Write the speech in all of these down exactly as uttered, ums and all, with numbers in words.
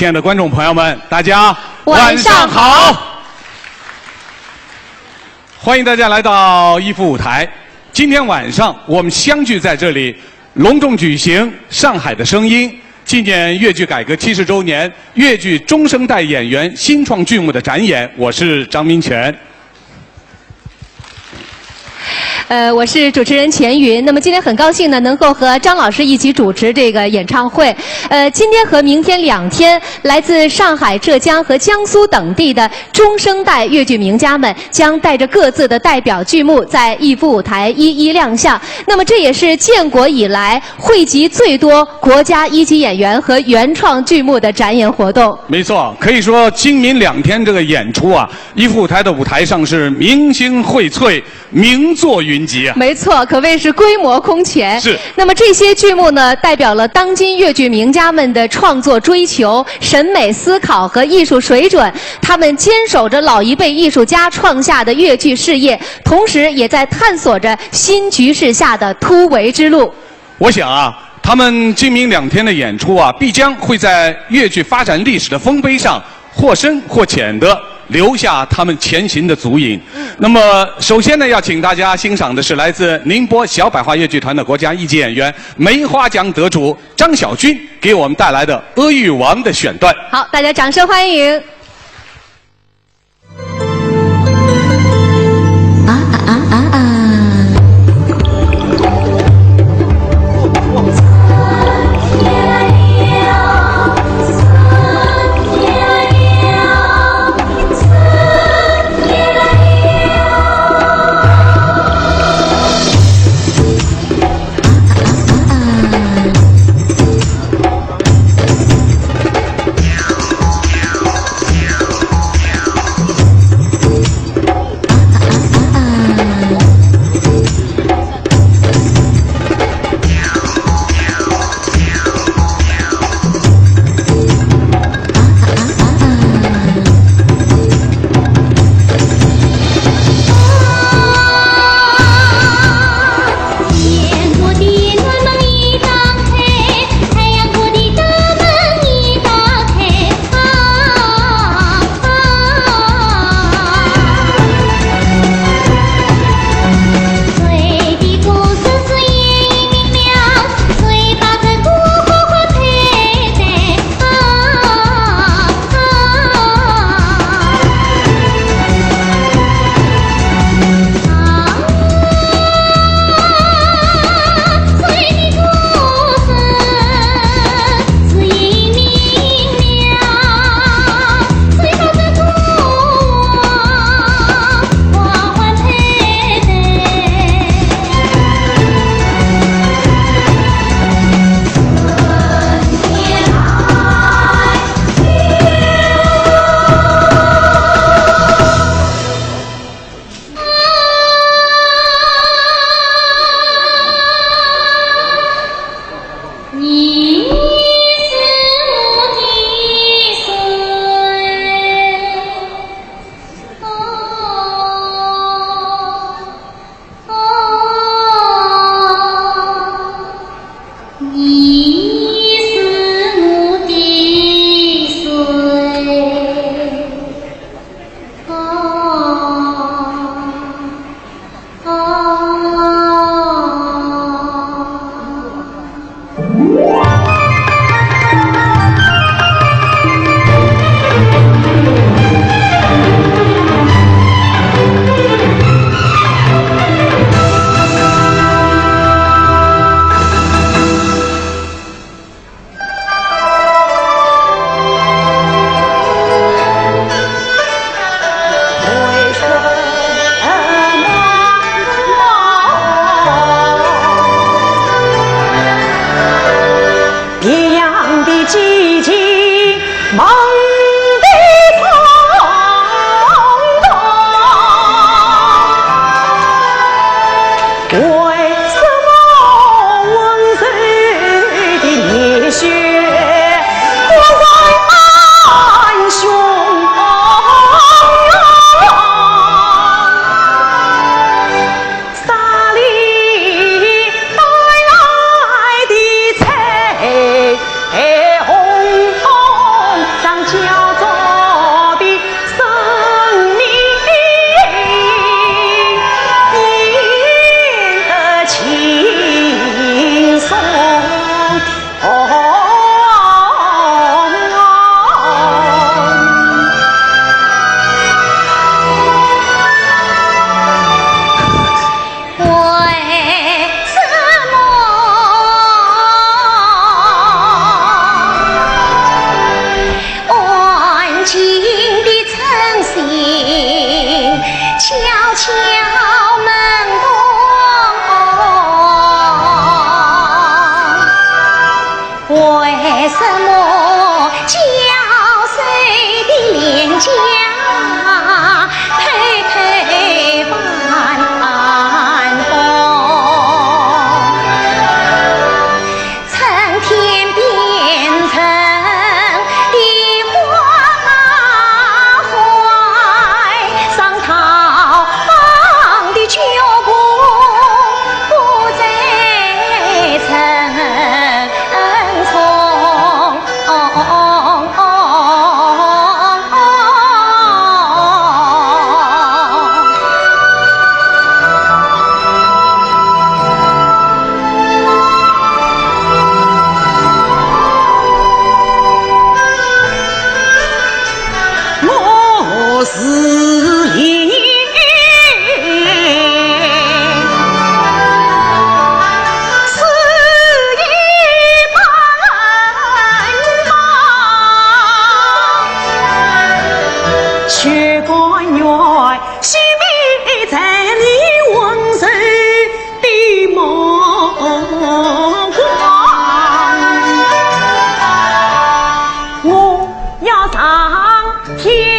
亲爱的观众朋友们，大家晚上好。欢迎大家来到一幅舞台。今天晚上我们相聚在这里，隆重举行《上海的声音》纪念越剧改革七十周年越剧中生代演员新创剧目的展演。我是张民权。 呃，我是主持人钱云。那么今天很高兴呢，能够和张老师一起主持这个演唱会。呃，今天和明天两天，来自上海、浙江和江苏等地的中生代越剧名家们将带着各自的代表剧目在一幅舞台一一亮相。那么这也是建国以来汇集最多国家一级演员和原创剧目的展演活动。没错，可以说今明两天这个演出啊，一幅舞台的舞台上是明星荟萃， 名作云集啊。没错，可谓是规模空前。是。那么这些剧目呢，代表了当今越剧名家们的创作追求、审美思考和艺术水准。他们坚守着老一辈艺术家创下的越剧事业，同时也在探索着新局势下的突围之路。我想啊，他们今明两天的演出啊，必将会在越剧发展历史的丰碑上 或深或浅地留下他们前行的足印。那么，首先呢，要请大家欣赏的是来自宁波小百花越剧团的国家一级演员梅花奖得主张晓君给我们带来的《阿育王》的选段。好，大家掌声欢迎。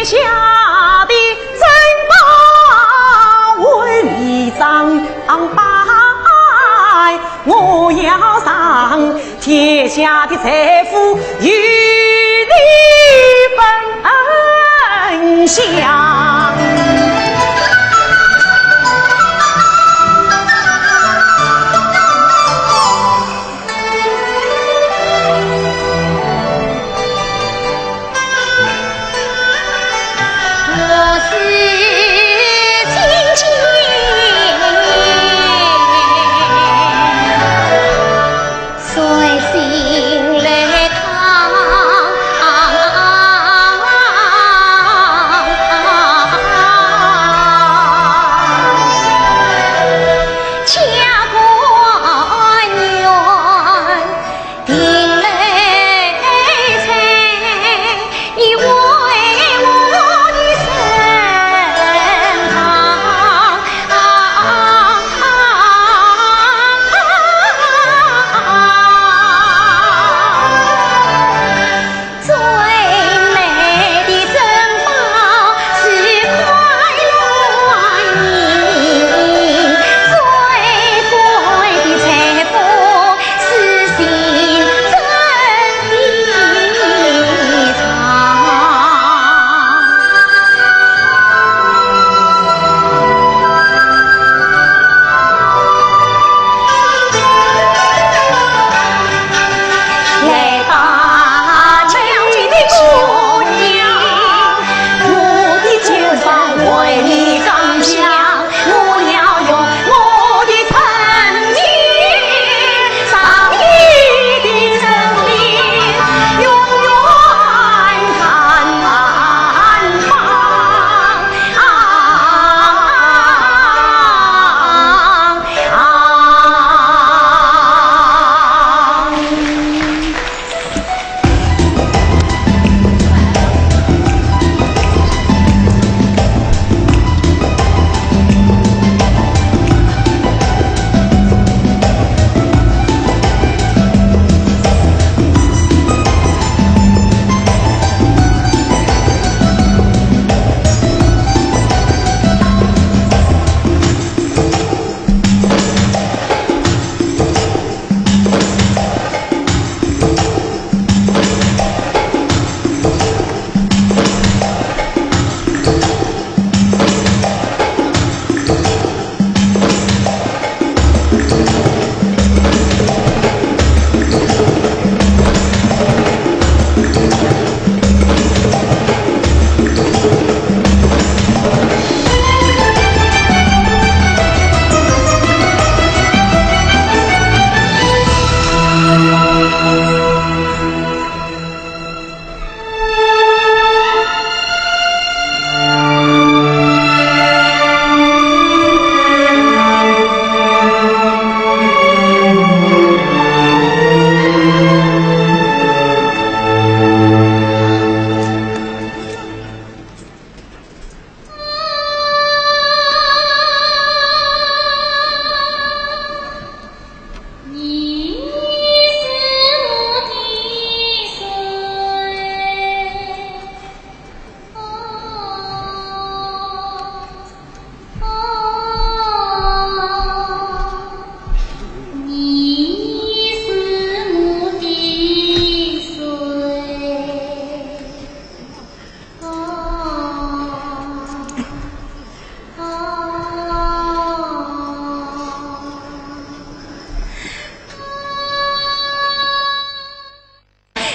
下的珍宝为你张摆，我要让天下的财富与你分享。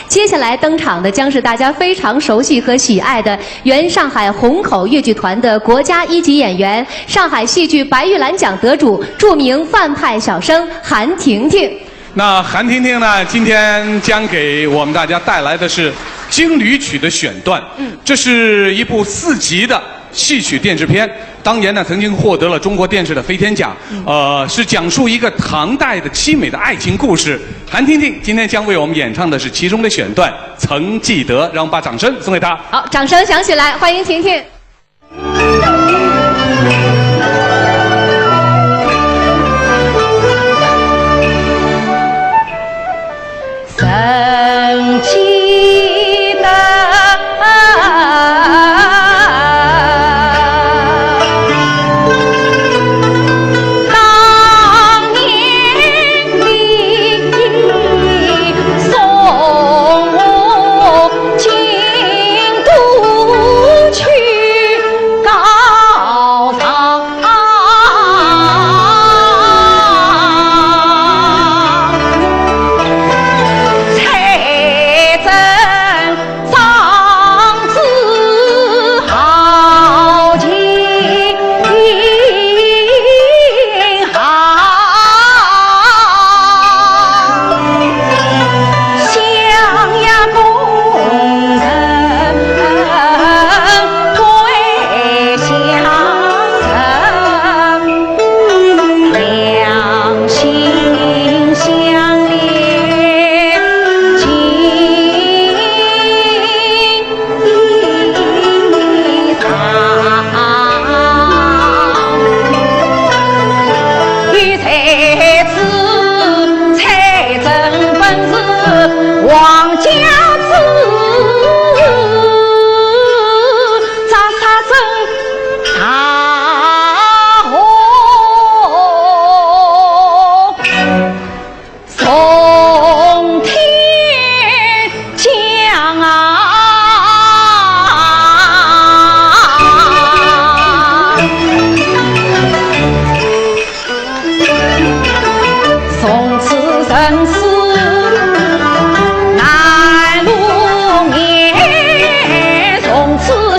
接下来登场的将是大家非常熟悉和喜爱的原上海虹口越剧团的国家一级演员，上海戏剧白玉兰奖得主、著名范派小生韩婷婷。那韩婷婷呢，今天将给我们大家带来的是京吕曲的选段。嗯。这是一部四集的戏曲电视片，当年呢曾经获得了中国电视的飞天奖，嗯。呃，是讲述一个唐代的凄美的爱情故事。韩婷婷今天将为我们演唱的是其中的选段《曾记得》，让我们把掌声送给她。好，掌声响起来，欢迎婷婷。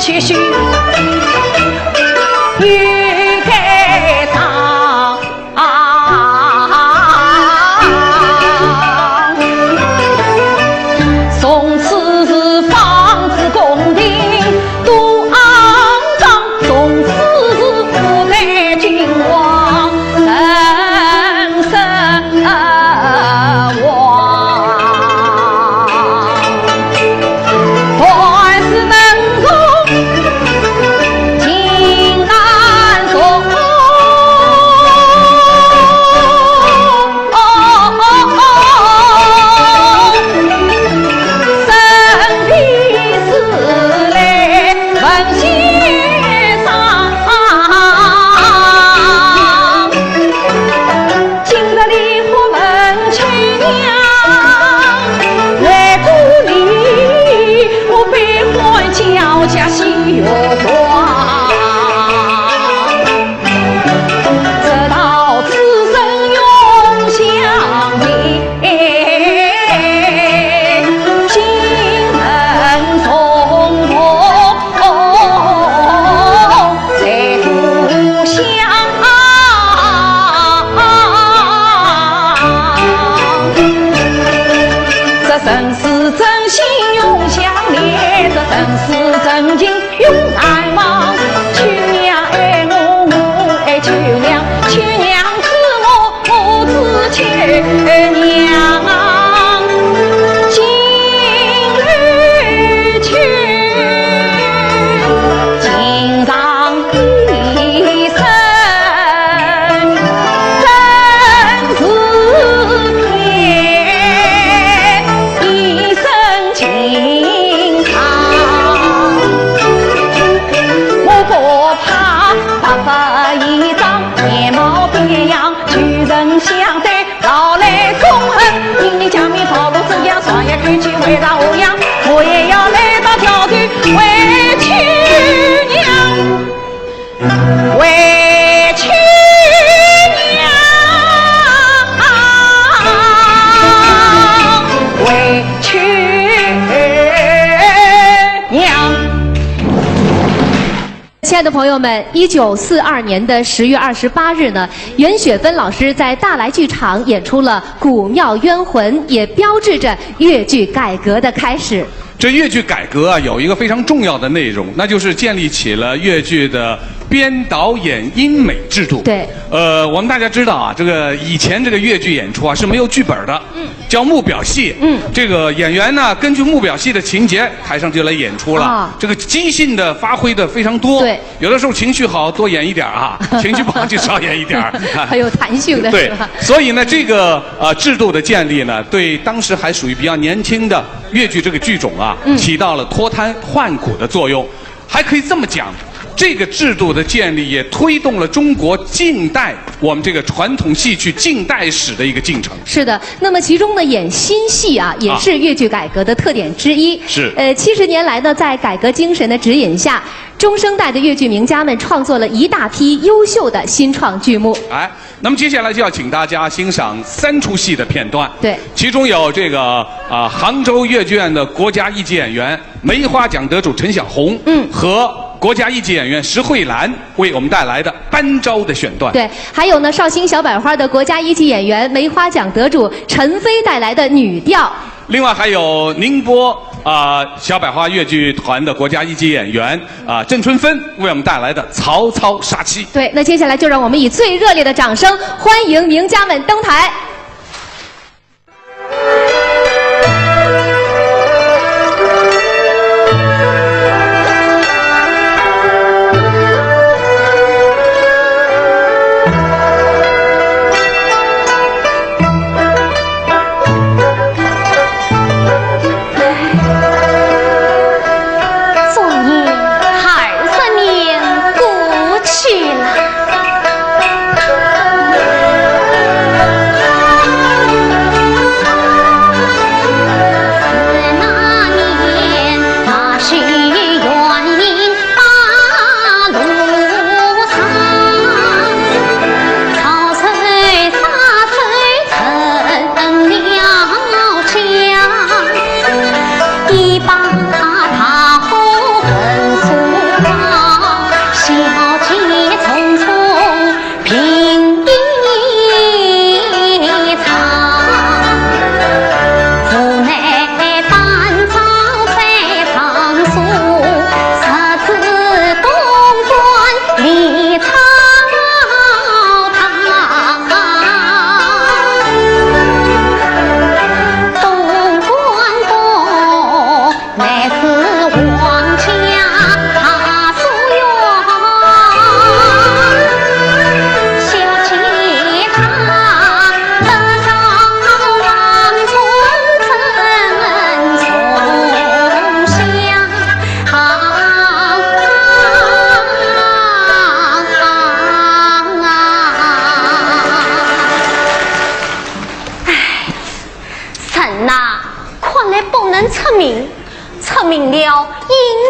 去去，又该当。从此是方子宫廷多肮脏，从此是古代君王人生 王。但是能够尽然从容，身边事来问先生。 今日里我问亲娘，来故里我悲欢交加心愿狂。直到此生永相念，心门重重 在故乡。这真是真心永相念，这真是真情永难忘。亲娘爱我，我爱亲娘，亲娘知我， 我知亲娘心里去，情长一生真是甜，一生情长。我不怕白发一张，面貌变样，旧人相对 老来痛恨，因为家门跑路怎样，双眼看去为啥模样，我也要来到桥头为亲娘，为亲娘，为亲娘。 亲爱的朋友们，一九四二年的十月二十八日呢，袁雪芬老师在大来剧场演出了《古庙冤魂》，也标志着越剧改革的开始。这越剧改革啊，有一个非常重要的内容，那就是建立起了越剧的编导演音美制度。对。呃，我们大家知道啊，这个以前这个越剧演出啊是没有剧本的。嗯。 叫幕表戏。嗯。这个演员呢，根据幕表戏的情节，台上就来演出了。啊。这个即兴的发挥的非常多。对。有的时候情绪好，多演一点儿啊；情绪不好，就少演一点儿。很有弹性的，对。是吧？所以呢，这个，呃，制度的建立呢，对当时还属于比较年轻的越剧这个剧种啊，嗯。起到了脱胎换骨的作用。 还可以这么讲，这个制度的建立也推动了中国近代，我们这个传统戏曲近代史的一个进程。是的，那么其中呢，演新戏啊，也是越剧改革的特点之一。啊。是。呃，七十年来呢，在改革精神的指引下，中生代的越剧名家们创作了一大批优秀的新创剧目。哎， 那么接下来就要请大家欣赏三出戏的片段。对。其中有这个，啊，杭州越剧院的国家一级演员、梅花奖得主陈晓红，嗯。和国家一级演员石慧兰为我们带来的《班昭》的选段。对，还有呢，绍兴小百花的国家一级演员、梅花奖得主陈飞带来的女调。 另外还有宁波，啊，小百花越剧团的国家一级演员，啊，郑春芬为我们带来的《曹操杀妻》。对，那接下来就让我们以最热烈的掌声欢迎名家们登台。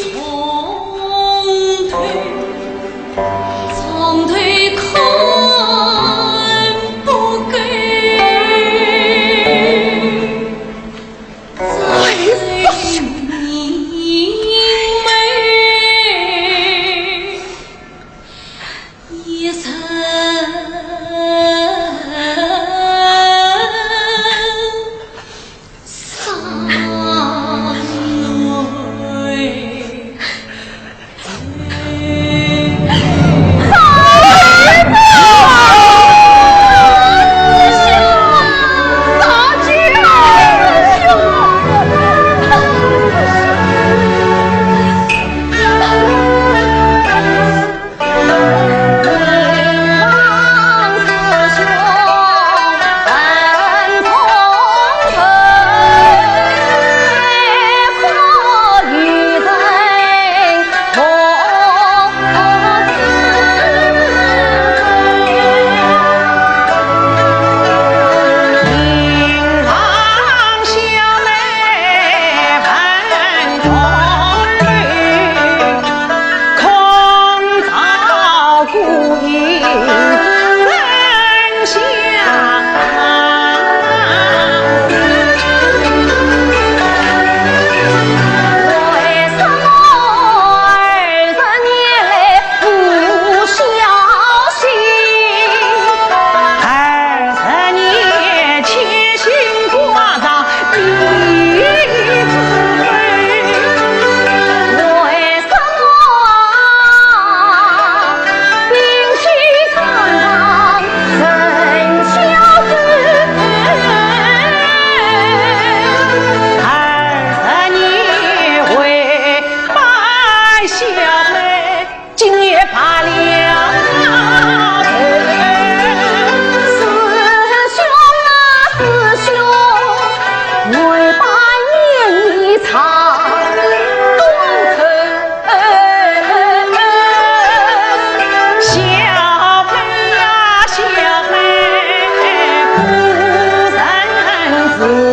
从头，从头看不够。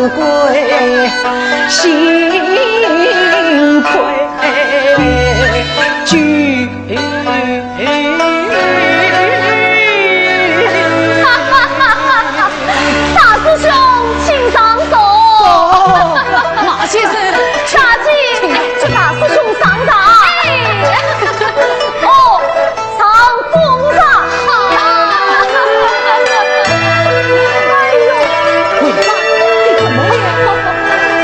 贵心亏酒。大师兄，请上座。马先生，大姐，请大师兄上茶。哎，哦，上公茶。哎呦，你怎么了？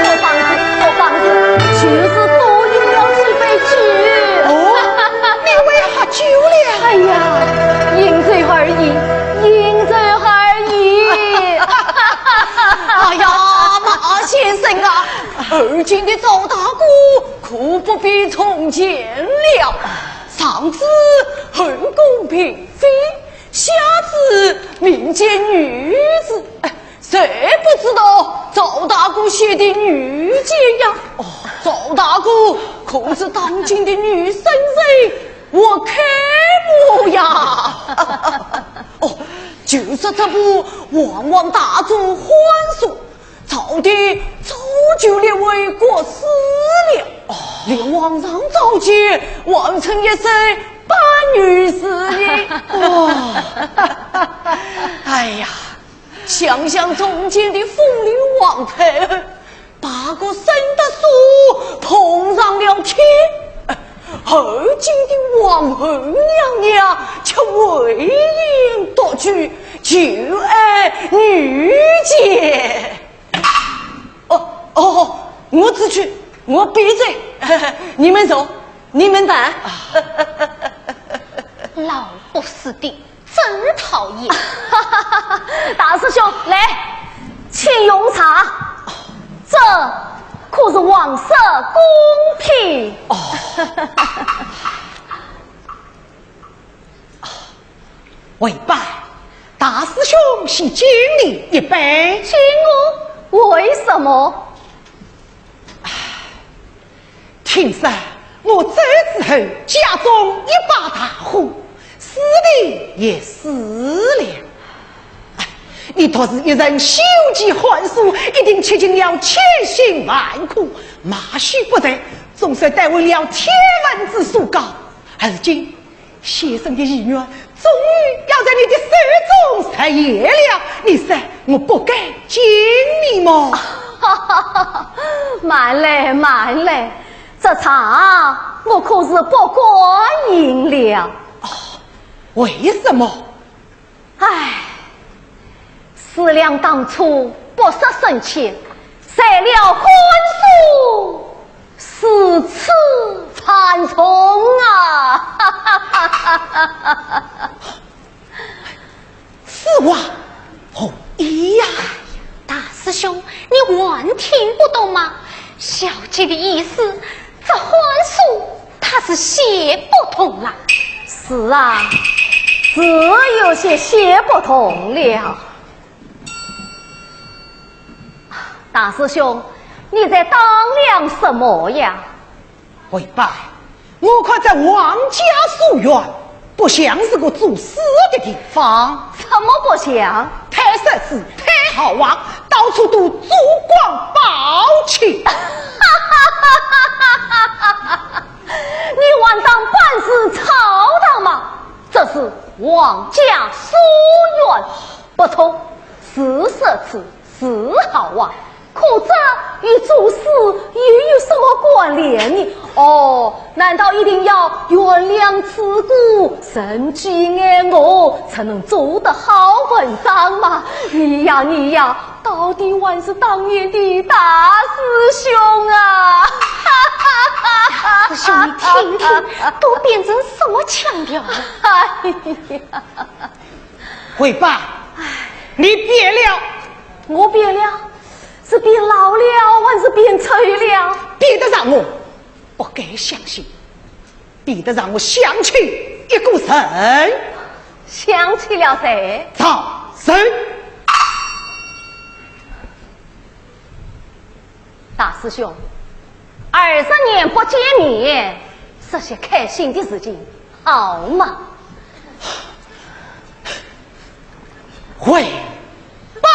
我刚才，我刚才就是多饮了几杯酒。哦，你为喝酒了？哎呀，饮酒而已，饮酒而已。哎呀，马先生啊，而今的赵大哥可不比从前了。上至后宫嫔妃，下至民间女子，哎，谁不知道赵大哥写的女简呀？哦，赵大哥可是当今的女圣人，我看我呀。哦，就说这部《皇王大族欢书》， 早的早就列为国史了。哦，连皇上召见，还称一声班御史呢。哦，哎呀，想想从前的风流皇太后，八个省的书碰上了天，而今的皇后娘娘却唯言独具，就爱女简。 哦，哦，我知趣，我闭嘴。你们坐，你们谈。老不死的，真讨厌。大师兄，来，请用茶。这可是王室公品。哦。 为爸，大师兄先敬你一杯。敬我？为什么？听说我走之后，家中一把大火，师弟也死了。哎，你读书一人，修习寒暑，一定吃尽了千辛万苦，马首不得，总算得回了天伦之所高。而今 先生的遗愿终于要在你的手中实现了，你说我不该敬你吗？慢来，慢来，这茶我可是不敢饮了。哦，为什么？唉， 思量当初不识深浅，才了欢书，如此惨重啊！此话何意呀？大师兄，你还听不懂吗？小姐的意思，这欢书 他是写不通了。是啊，是有些写不通了。大师兄，你在当量什么呀？为爸，我看这皇家书院不像是个做书的地方。怎么不像？太奢侈，太豪华，到处都珠光宝气。 你还当办事吵堂吗？这是皇家书院，不错，是奢侈，是豪华，可这与做书又有什么关联呢？哦，难道一定要悬梁刺股、人挤人额才能做得好文章吗？你呀，你呀， 到底还是当年的大师兄啊！大师兄，你听听，都变成什么腔调了？哎呀，为爸，你变了。我变了？是变老了，还是变丑了？变得让我不敢相信。 变得让我想起一个人。想起了谁？赵成。大师兄，二十年不见面，说些开心的事情好吗？ 为爸。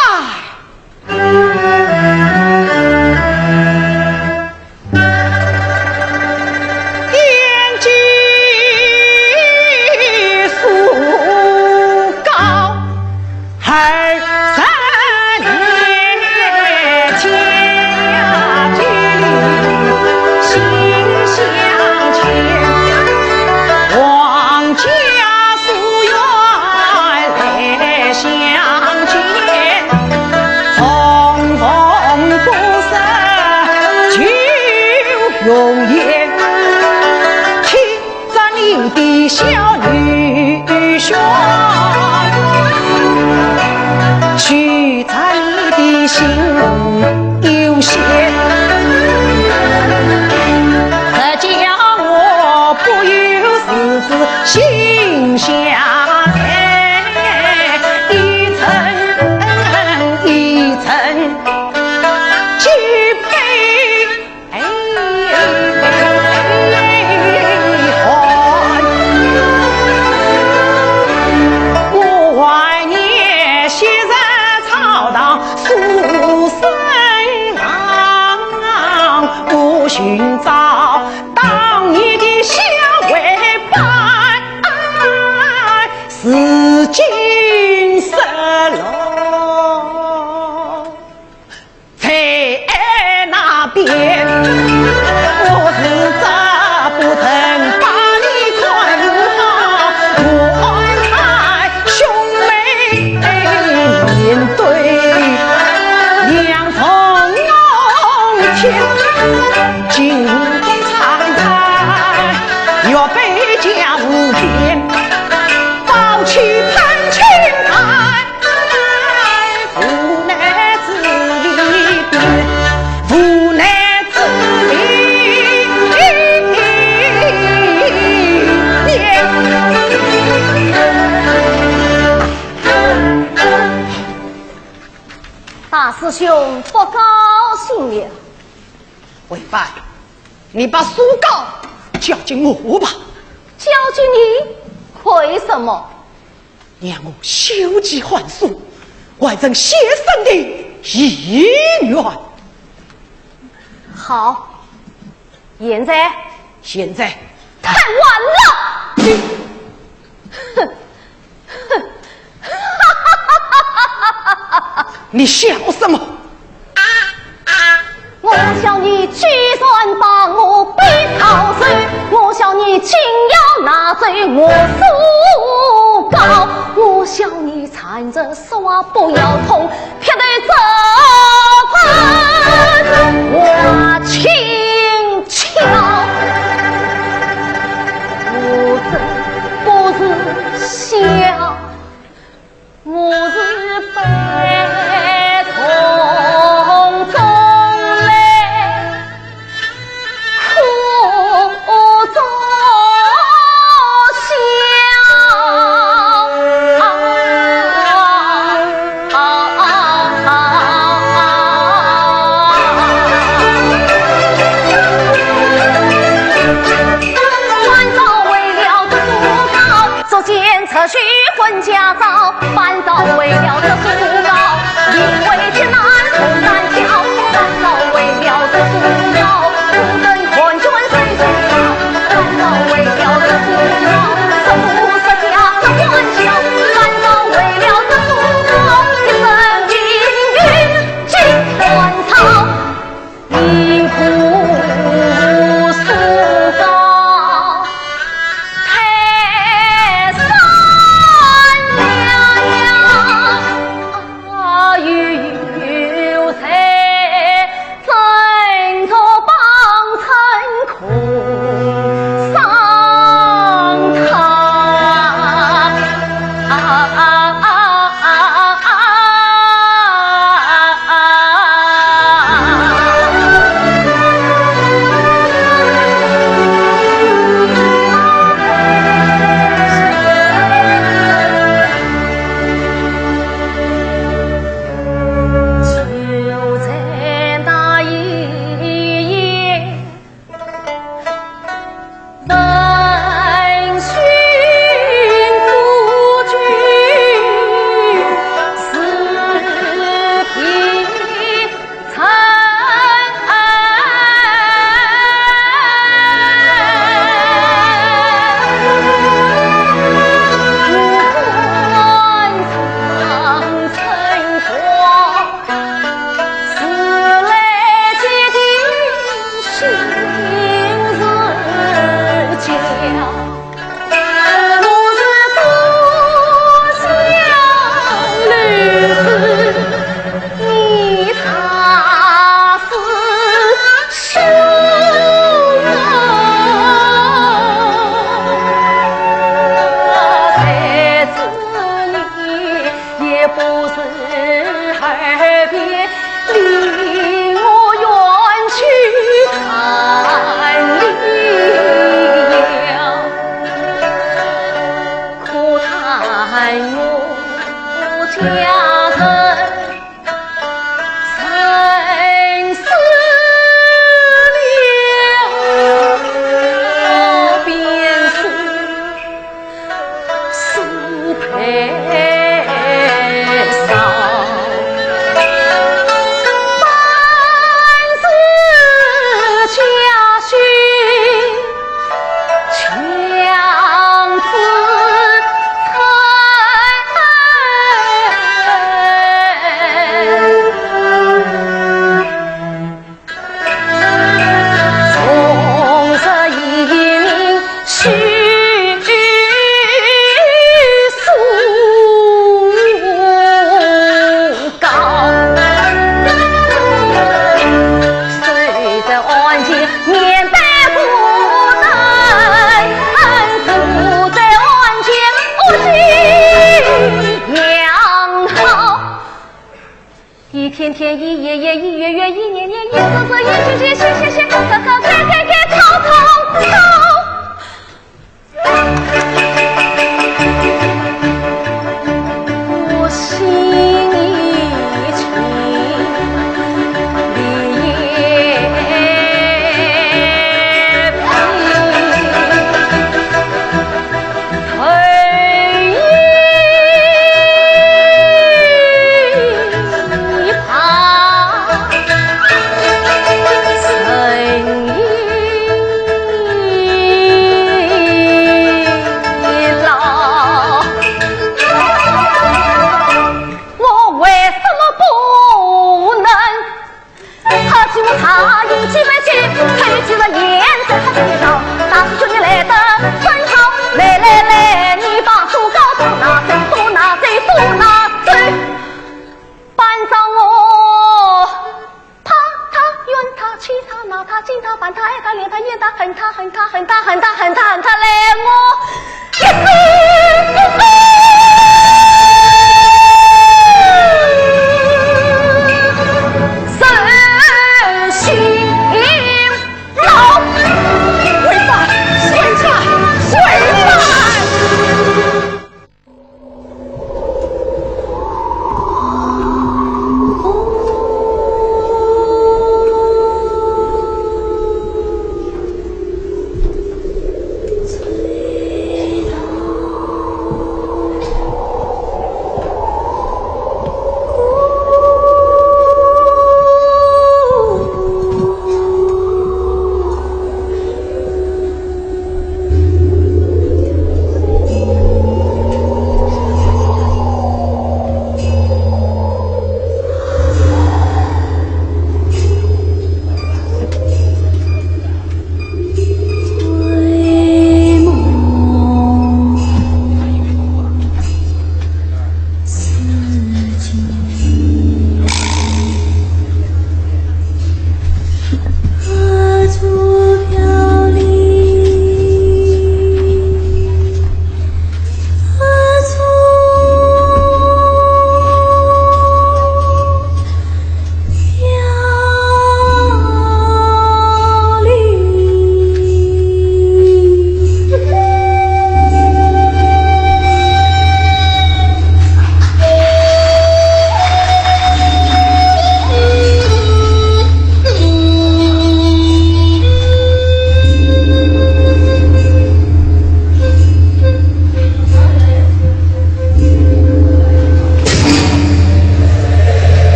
寻找当年的小伙伴，如今失落。在那边，我是这不曾把你看顾好，我安排兄妹面对两重天，金屋的长台，要被家无边，宝气盼青台。 无奈之地，无奈之地。大师兄不高兴了。为伴，你把书稿交给我吧。交给你？为什么？ 让我休寄寒暑，完成先生的遗愿。好，现在？现在？太晚了！你，哼，哼，你笑什么？ 我笑你居然把我逼逃走，我笑你竟要拿走我书稿，我笑你缠着说话不要痛，劈头走分我轻巧。我真不是笑， 我是悲痛中来苦中笑。我为什么不能？好，请我他有几百斤，还有几个盐，再还有一道，大师兄你来得真好，来来来，你把手高高拿走，多拿走，多拿走，搬上我。怕他、怨他、气他、骂他、敬他、烦他、爱他、怜他、厌他、恨他、恨他、恨他、恨他、恨他、恨他，来我一生一世。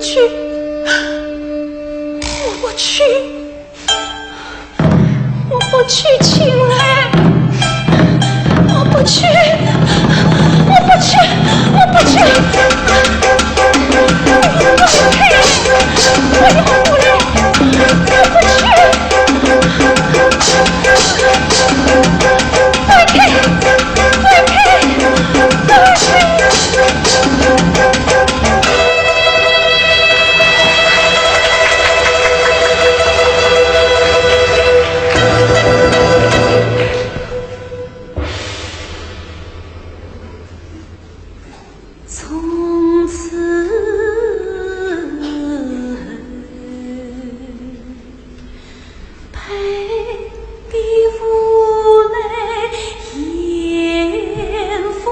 去，我不去，我不去，秦岚，我不去，我不去，我不去，我不去，我要回来，我不去。 从此配比无奈雁风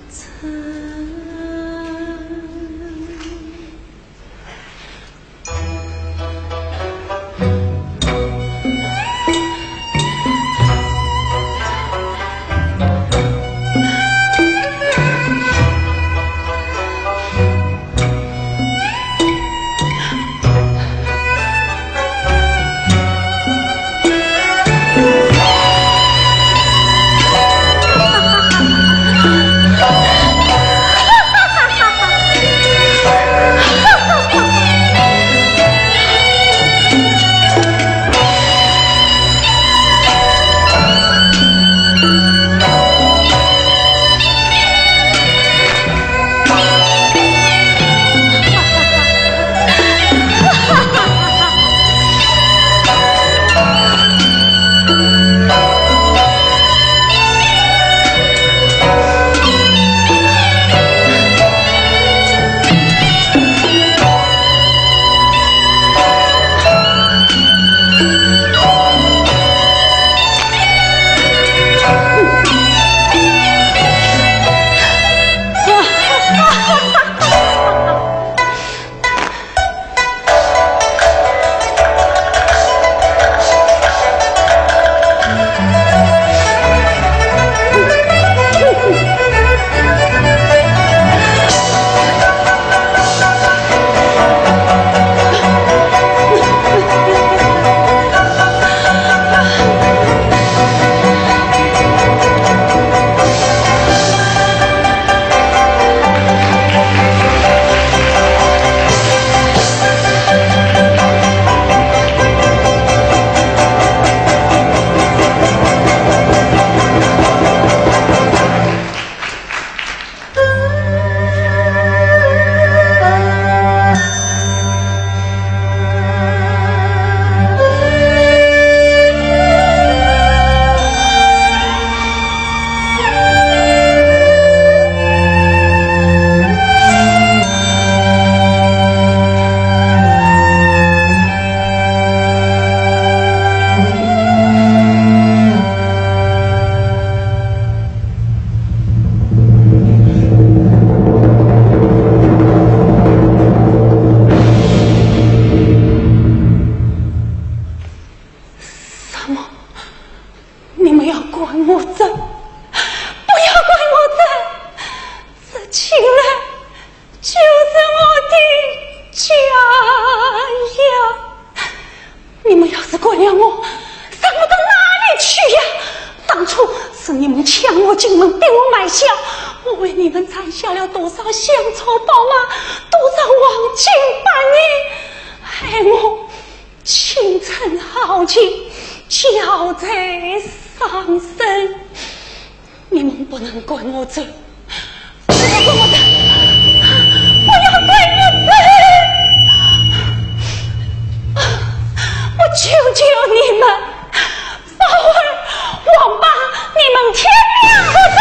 尘。 什么？你们要赶我走？不要赶我走！这秦岚就是我的家呀！ 你们要是赶了我，让我到哪里去呀？当初是你们抢我进门，逼我卖笑，我为你们攒下了多少香草宝马，多少黄金白银，害我青春耗尽，憔悴伤身。 你们不能赶我走，不要赶我走，不要赶我走！我求求你们，包儿、王八，你们天亮可走！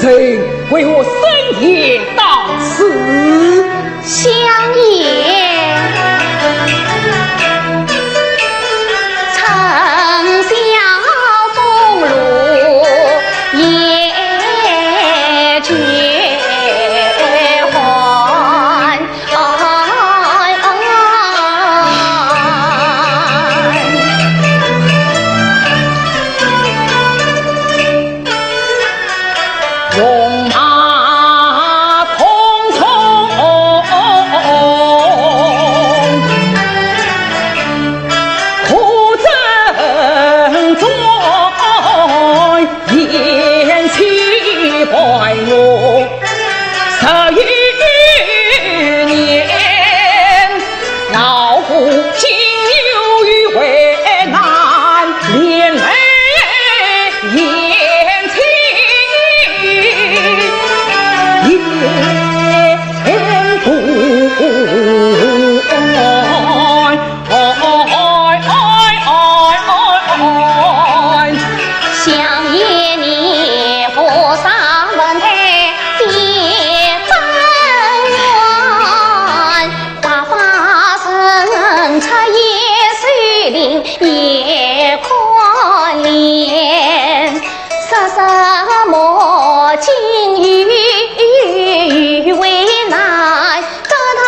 夫人，为何深夜到此？相爷，说什么金玉为难，得到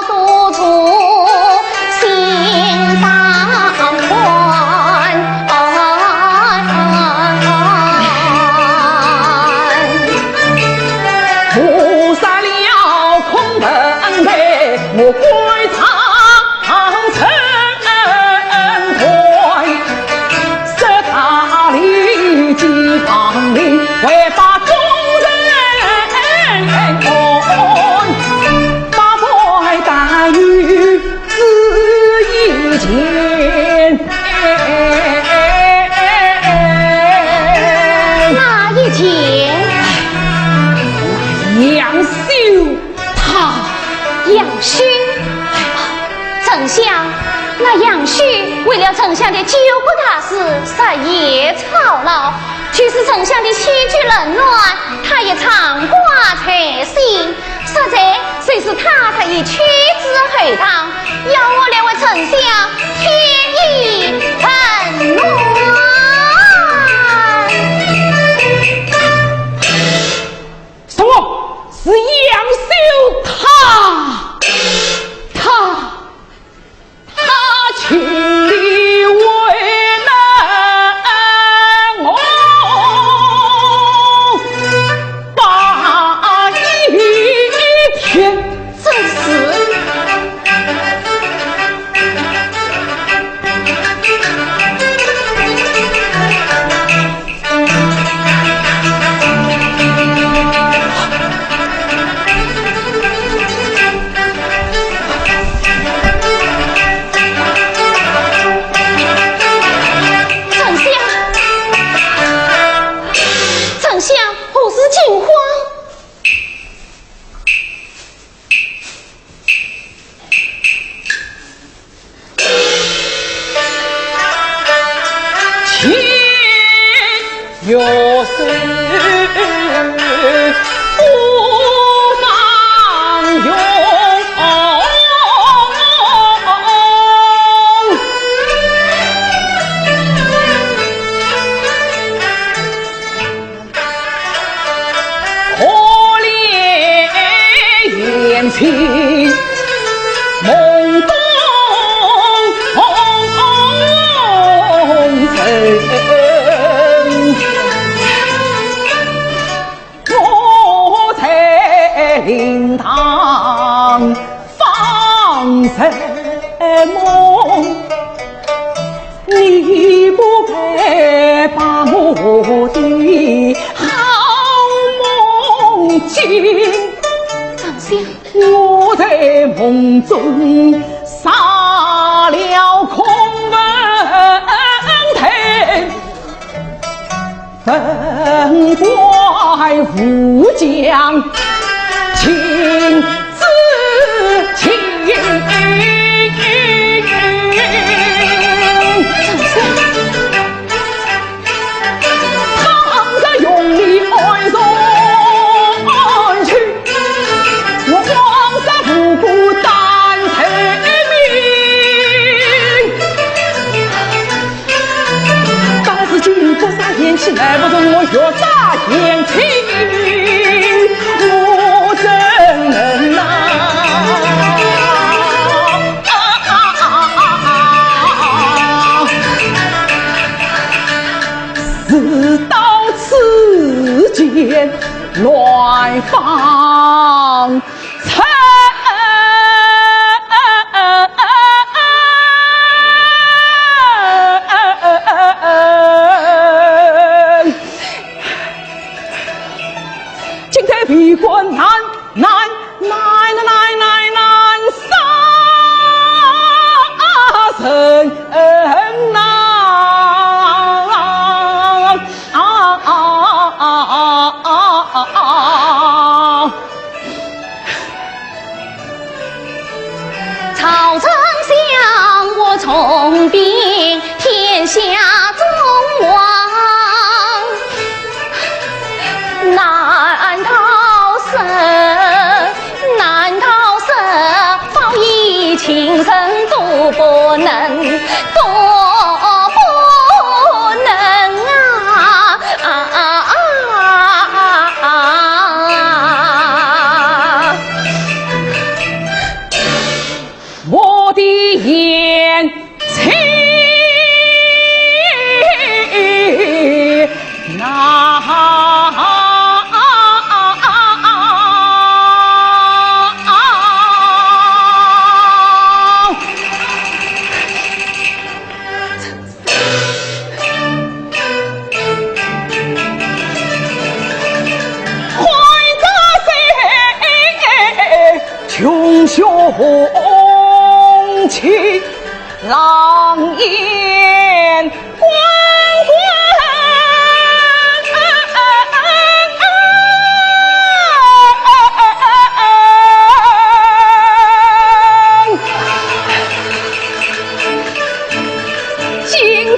多多心上宽。菩萨了空盆杯，我归 哪一件？杨修他。杨修？丞相，那杨修为了丞相的救国大事日夜操劳，就是丞相的起居冷暖，他也常挂在心。实在就是他特意求之后堂，要我来为丞相添衣 很暖。什么？是杨修他，他，他情里为难我把一天。 正是。丞相，丞相，何事惊慌？ 可怜贤妻梦中人，我在灵堂 方日梦，你不该把我的好梦惊。丞相。我在梦中杀了孔文泰。 文怪武将秦子清。倘若用力按上去， 我枉杀无辜单条命。当时金不杀贤妻，难不成我越杀贤妻我怎能呐？事到此间，乱方 今天为官难，难，难，难，难，难杀人呐！啊，啊，啊，啊，啊，啊，啊。 曹丞相，我重禀天下众王，难道是，难道是报以情深都不能，都不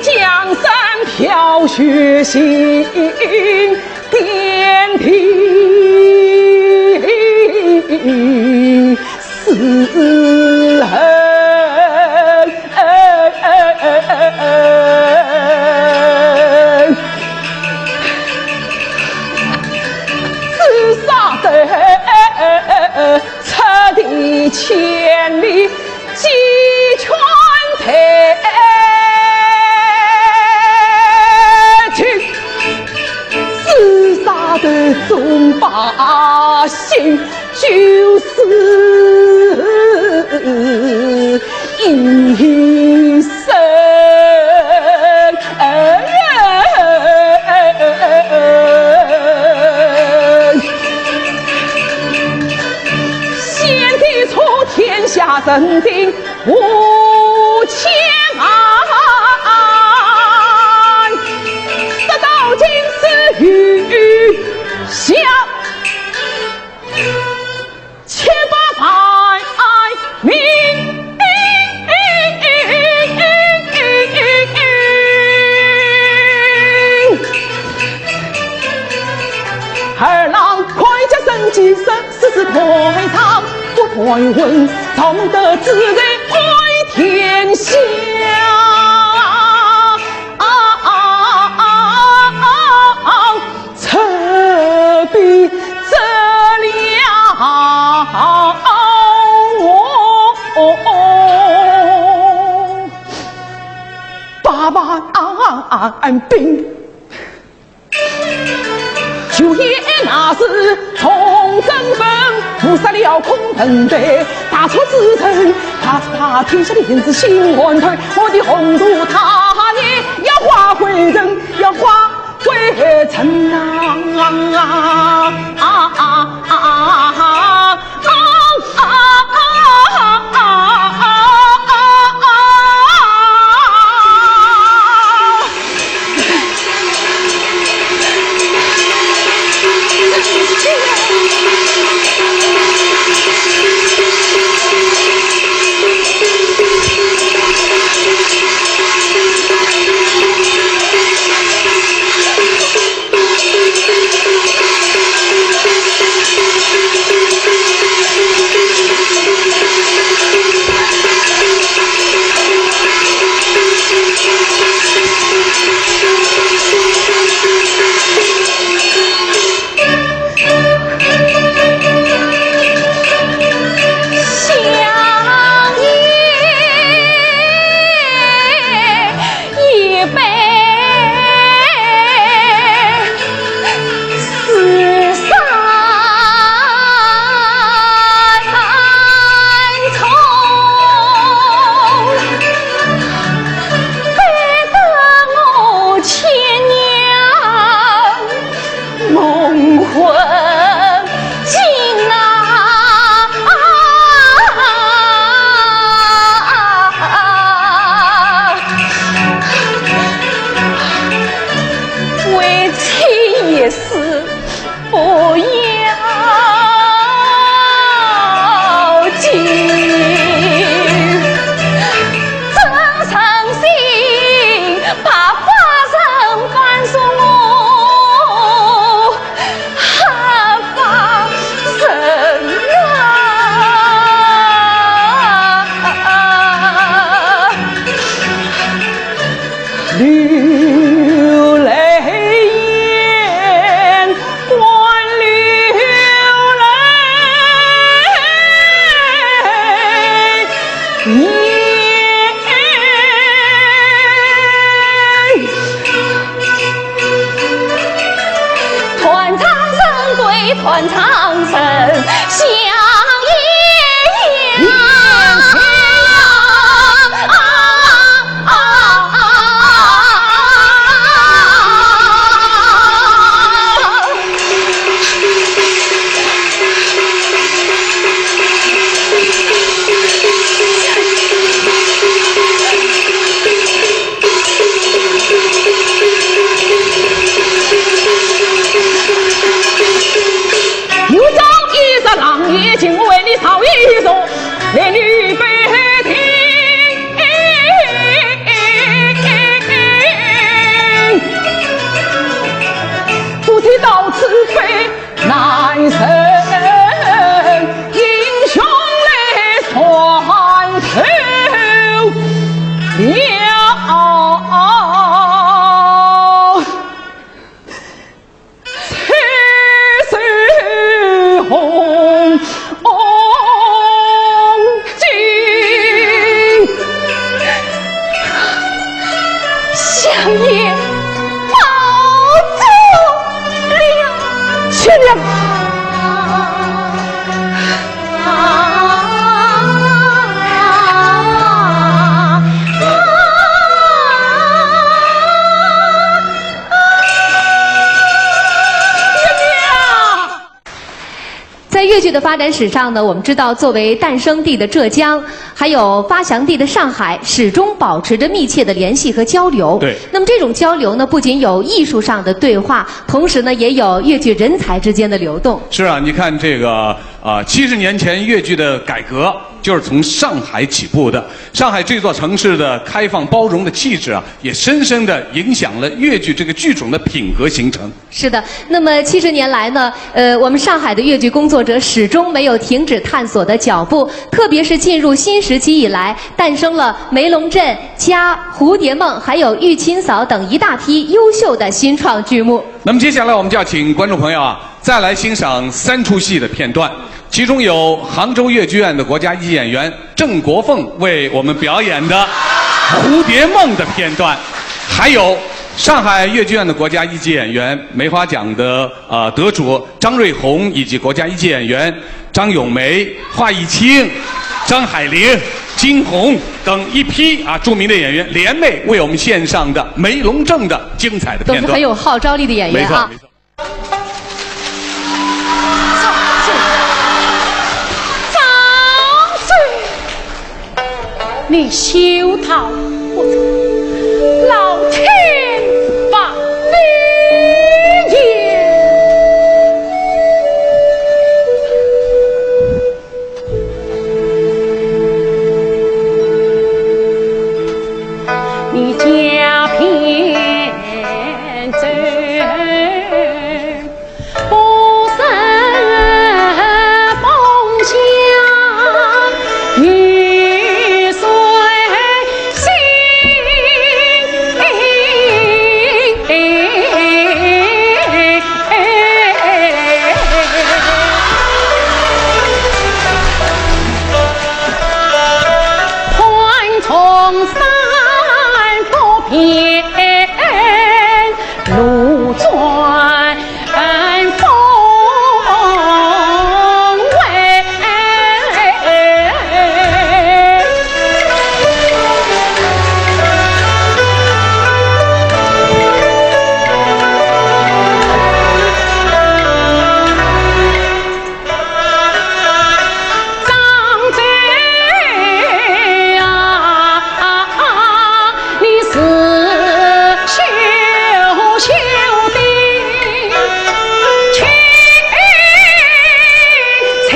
江山飘雪行，天地四合。紫砂头，赤地千里 鸡犬吠。紫砂头众百姓，九死一生。 先帝出天下，人定无疆。得道经师于下，千百万民。 二郎铠甲生机，生死是断肠。不断问朝门的旨意，爱天下。啊啊啊啊啊！赤壁之了我。 八万兵。就也那时从征奔赴，杀了孔门的大错之人，他他天下的人是心肝头，我的宏图大业要化灰尘，要化灰尘啊！啊啊啊啊啊！也保住了。去了。在越剧的发展史上呢，我们知道，作为诞生地的浙江，还有发祥地的上海，始终保持着密切的联系和交流。对。那么这种交流呢，不仅有艺术上的对话，同时呢，也有越剧人才之间的流动。是啊，你看这个，呃，七十年前越剧的改革，就是从上海起步的。上海这座城市的开放包容的气质啊，也深深的影响了越剧这个剧种的品格形成。 是的，那么七十年来呢，呃，我们上海的越剧工作者始终没有停止探索的脚步，特别是进入新时期以来，诞生了《梅龙镇》加《蝴蝶梦》，还有《玉卿嫂》等一大批优秀的新创剧目。那么接下来我们就要请观众朋友啊，再来欣赏三出戏的片段，其中有杭州越剧院的国家一级演员 郑国凤为我们表演的《蝴蝶梦》的片段，还有上海越剧院的国家一级演员、梅花奖的呃得主张瑞红，以及国家一级演员张咏梅、华一清、张海玲、金红等一批啊著名的演员联袂为我们献上的《梅龙镇》的精彩的片段。都是很有号召力的演员啊。没错，没错。 张嘴，你休逃不走，老天发威严。你家偏走。 不是不想与谁行。换从三不变。 路转峰回。张嘴啊！ 你是羞羞的，轻轻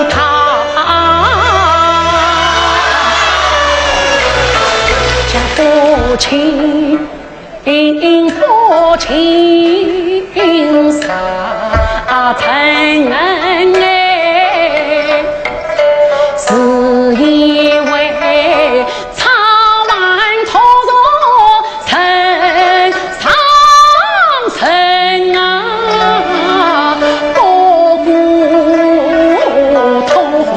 他，叫不清。 不清啥人哎，是因为草船托住人上人啊，不顾痛苦。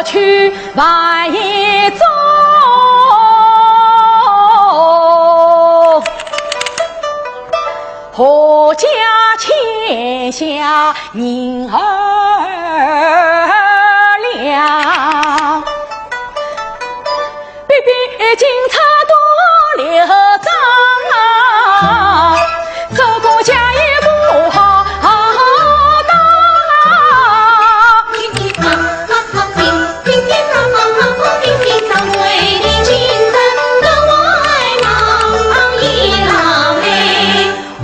去万一中，何家欠下银二两，比比金钗多六张啊，这个家也不好当啊。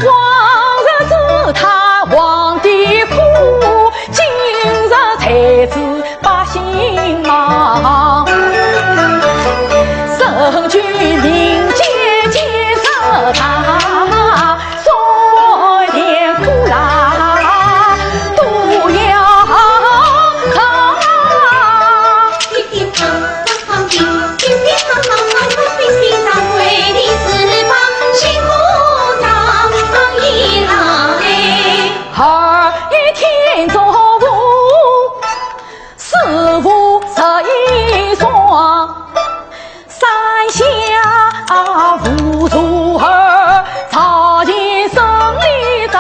往日是他皇帝苦，今日才知百姓忙。身居民间见识大，酸甜苦辣都要尝。 二月天中午，四五十一双，山下无路儿，朝前生里长。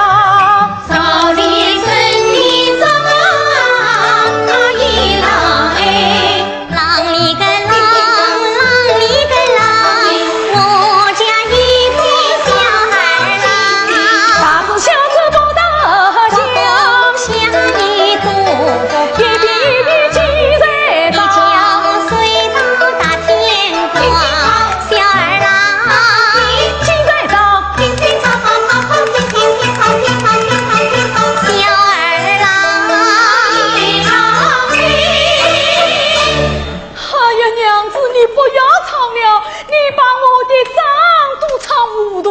哎呀，娘子，你不要唱了，你把我的账都唱糊涂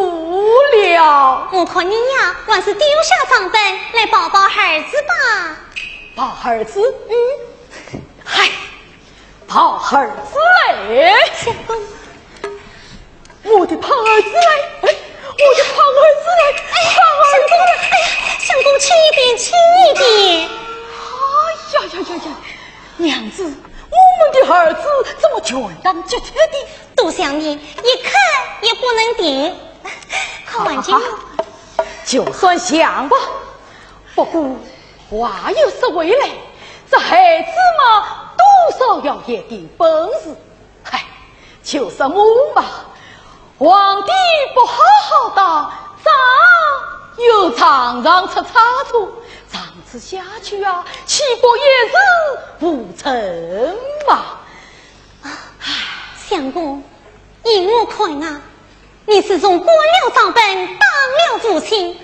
了。我看你呀，还是丢下账本来抱抱孩子吧。抱孩子？嗯。嗨，抱孩子嘞？相公， 我的胖儿子嘞，哎，我的胖儿子嘞，哎，胖儿子嘞。哎呀，相公，轻一点，轻一点。哎呀呀呀呀，娘子，我们的儿子怎么全当急脱的？都想你，一刻也不能停。快还给我。好，好，好，就算想吧。不过话又说回来，这孩子嘛，多少要有点本事。 嗨，就说我嘛，皇帝不好好当，账又常常出差错，这样子下去啊，岂不一事无成嘛？啊，相公，依我看啊，你自从关了账本，当了父亲，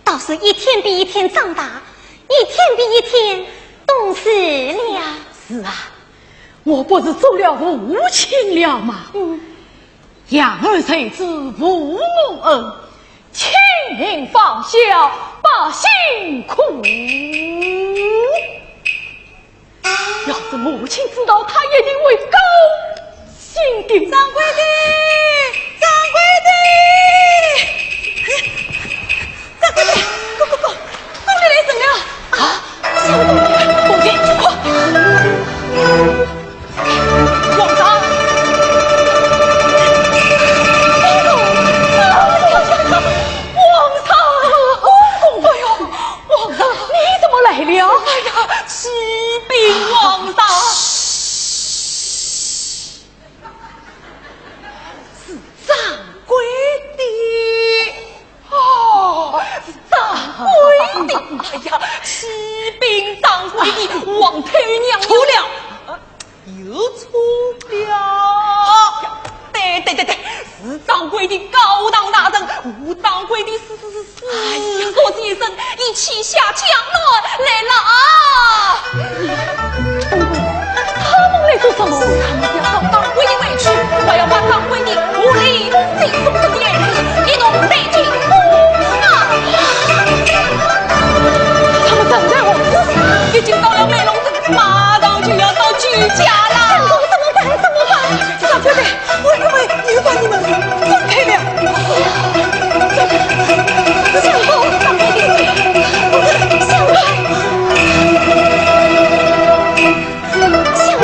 倒是一天比一天长大，一天比一天懂事了。是啊， 我不是做了父亲了吗？嗯。养儿育子父母恩，亲民防小百姓苦。要是母亲知道，她一定会高兴的。掌柜的，掌柜的，掌柜的，快快快，快，宫里来人了。啊？ 王上，王上，哎呦，王上，你怎么来了？哎呀，启禀王上。是掌柜的。 哦，是掌柜的。哎呀，启禀掌柜的，王太娘。错了，又错了。对对对对，是掌柜的高堂大臣，吴掌柜的是是是是，哎呀，我先生，你起下江南来了啊！他们来做什么？ 掌柜的回去，我要把掌柜的和林子送给你，一同带进宫啊！他们正在王府。已经到了美龙城，马上就要到曲家了。相公，怎么办？怎么办？掌柜的，我认为你把你们分开了。相公，相公。 相公，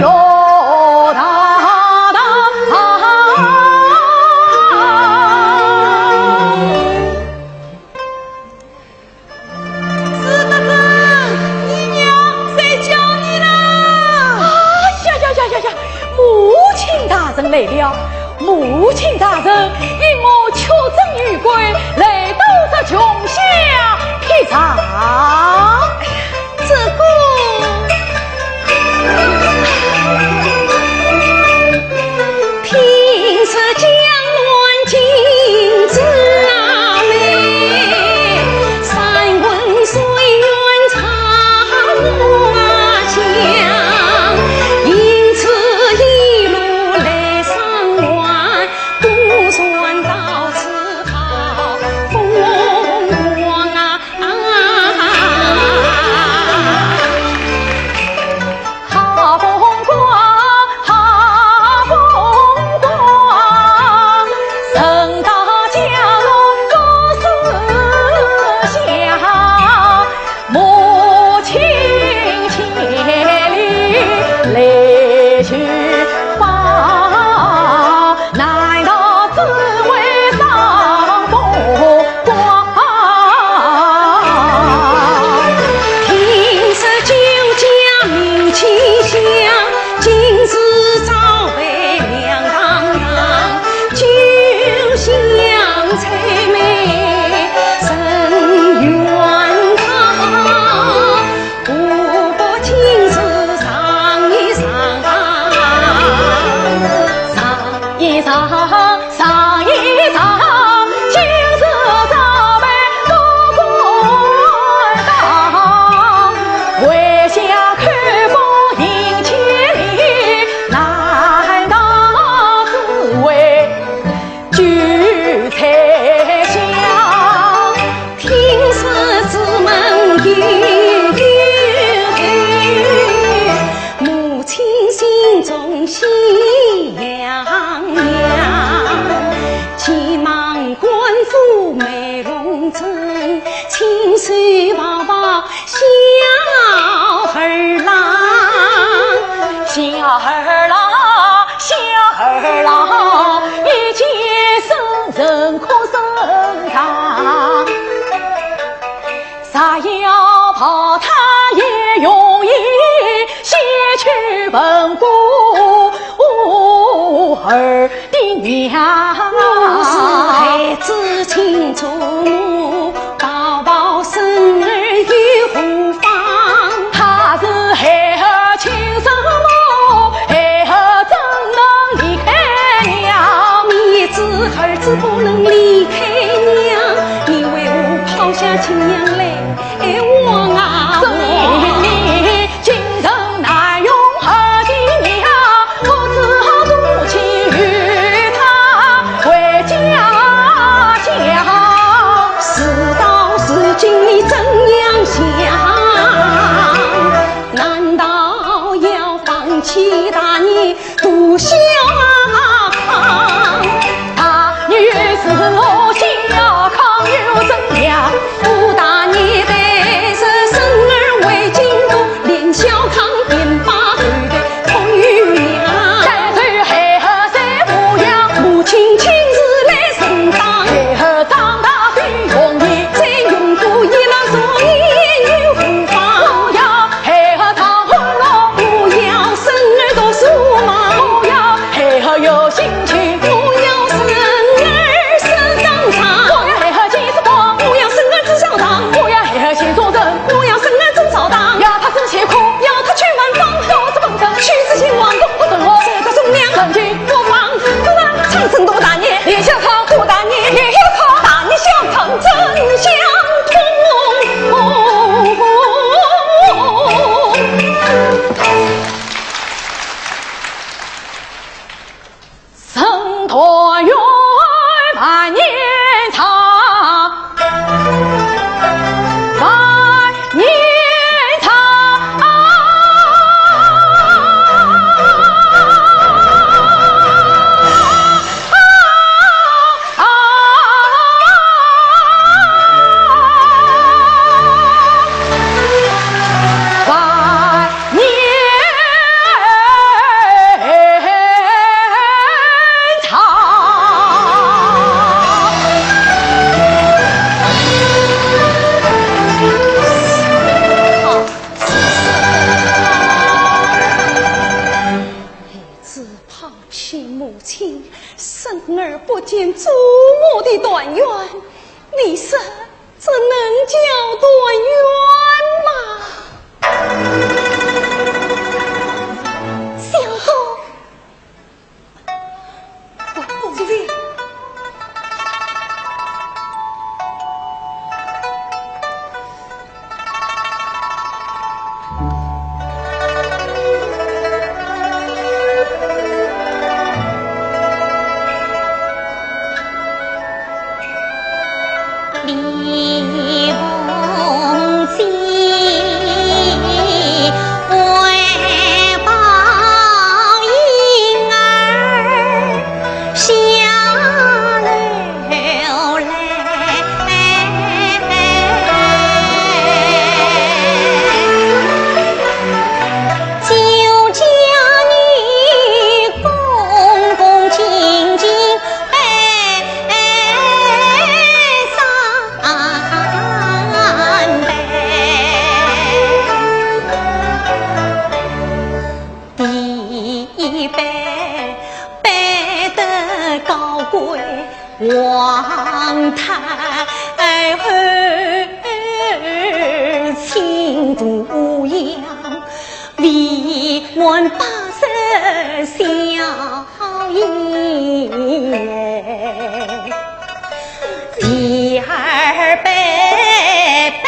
哟哒哒。四德正，姨娘在叫你呢。哎呀呀呀呀呀！母亲大人来了，母亲大人因我出征于归，来到这穷乡僻壤。这个，平时江南景致啊美，山文水远唱花香，因此一路来上岸，公船到此靠风光啊。不见祖母的团圆，你说这能叫团圆吗？相公，公子。第一杯，杯得高贵，皇太后亲度娘，未满八十宵夜。第二杯，杯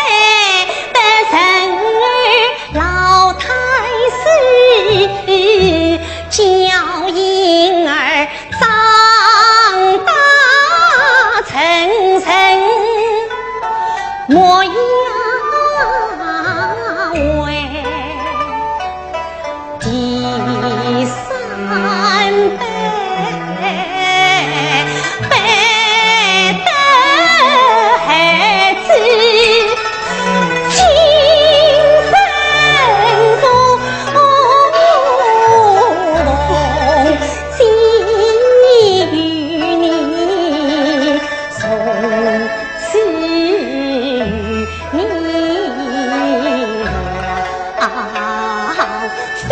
得陈老太师，叫婴儿长大成人模样。 第三杯，杯得孩子亲生父，今日与你从此与你两分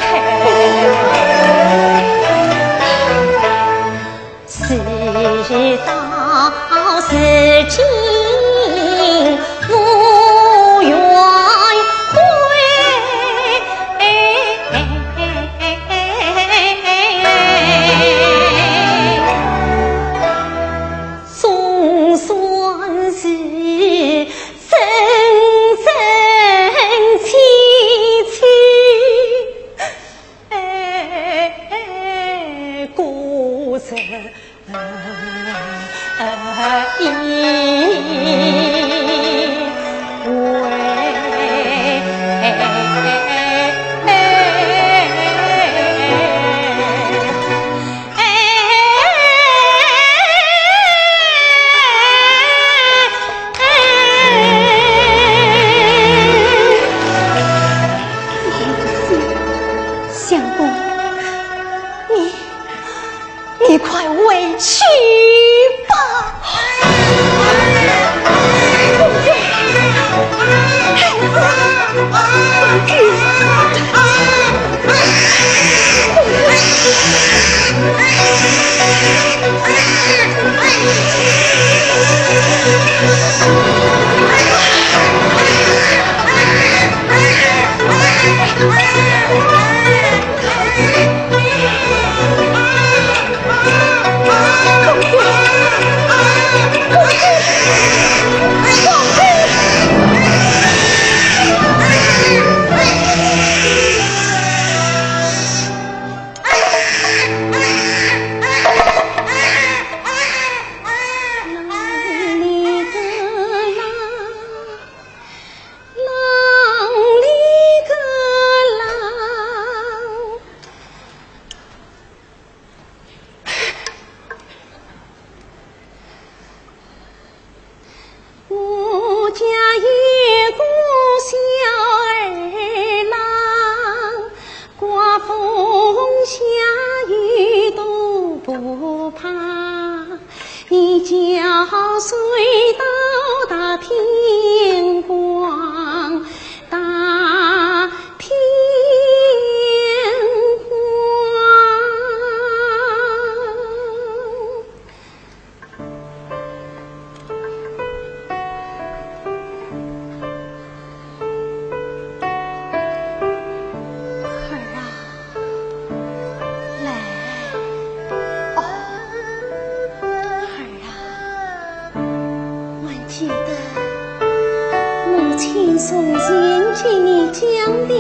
开。事到如今无怨悔。 总算是真真切切，哎，过着 相公，你 你快回去吧。公子，孩子，公子，公子。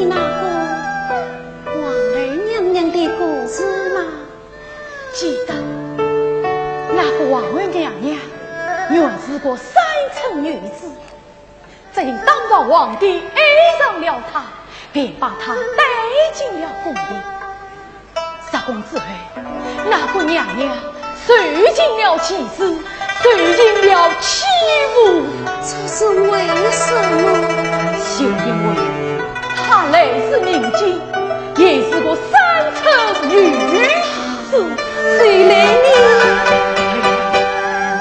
那个皇后娘娘的故事吗？记得，那个皇后娘娘原是个三春女子，只因当朝皇帝爱上了她，便把她带进了宫里。 入宫之后，那个娘娘受尽了歧视，受尽了欺负。这是为什么？就因为她来自民间，也是个三春女子。后来呢？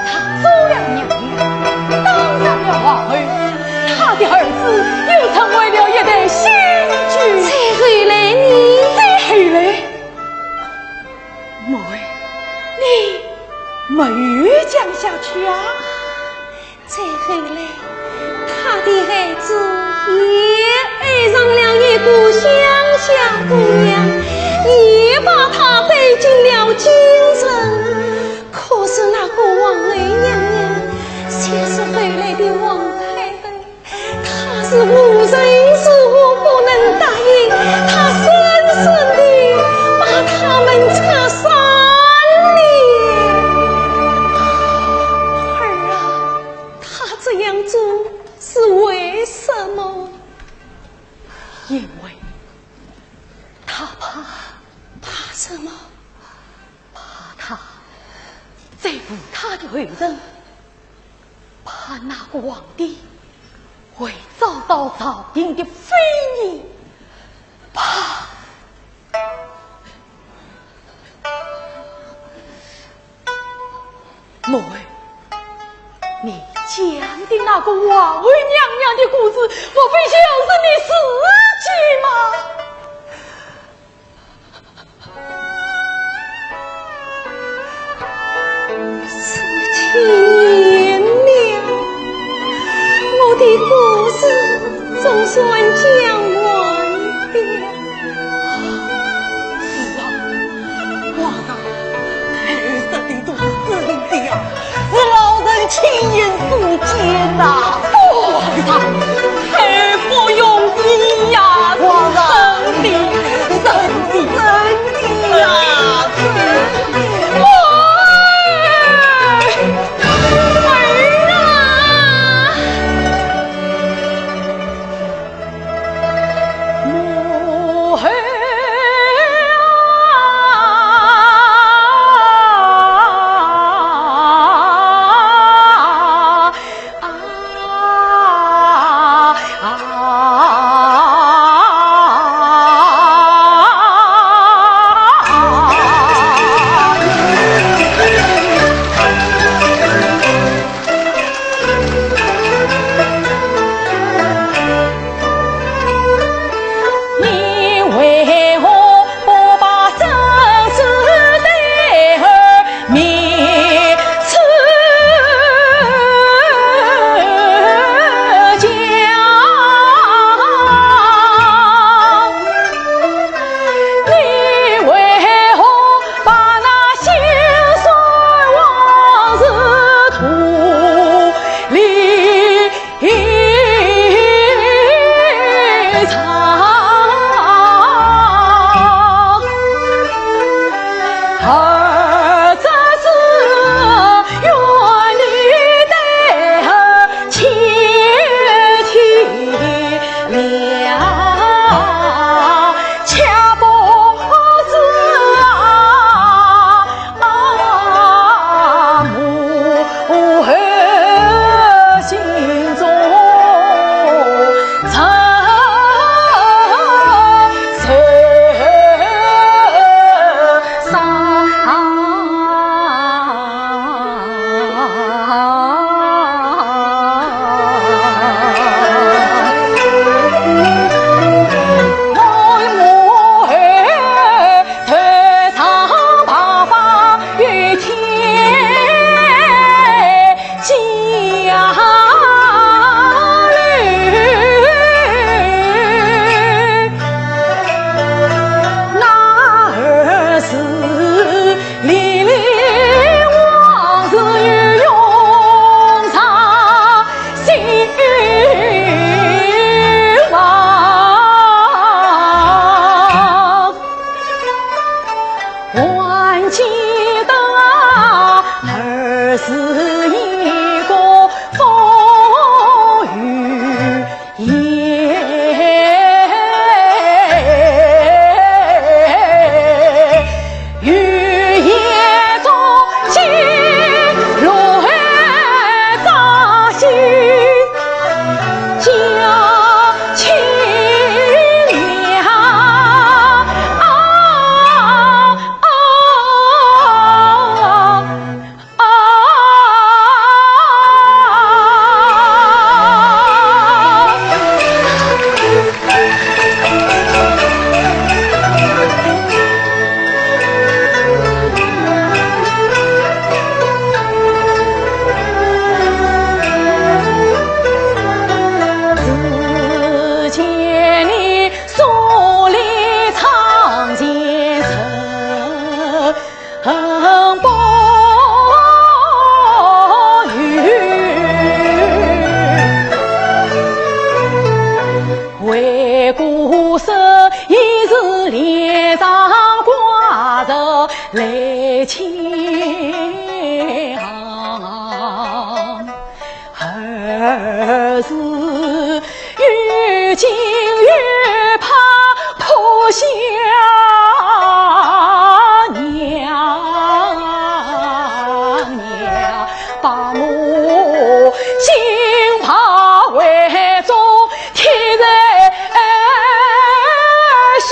她做了娘娘，当上了皇后，她的儿子又成为了一代新君。再后来呢？再后来， 妹儿，你没有讲下去啊？再后来，她的儿子也爱上了一个乡下姑娘，也把她带进了京城。可是那个皇后娘娘，就是后来的皇太后， 她是无论如何不能答应，她深深地把他们拆散了。儿啊，她这样做是为什么？因为她怕。怕什么？ 怕她再负她的后人，怕那个皇帝会遭到朝廷的非议，怕。妹儿，你讲的那个皇后娘娘的故事，莫非就是你自己吗？ 是听见了，我的故事总算讲完了。是啊，皇上，后世的都是真的呀。 是老臣亲眼所见呐。皇上，太不容易呀！皇上，真的，真的，真的呀！我儿啊！孤身一人脸上挂着泪腔，儿时越惊越怕，扑下娘娘，把我紧抱怀中， 贴在胸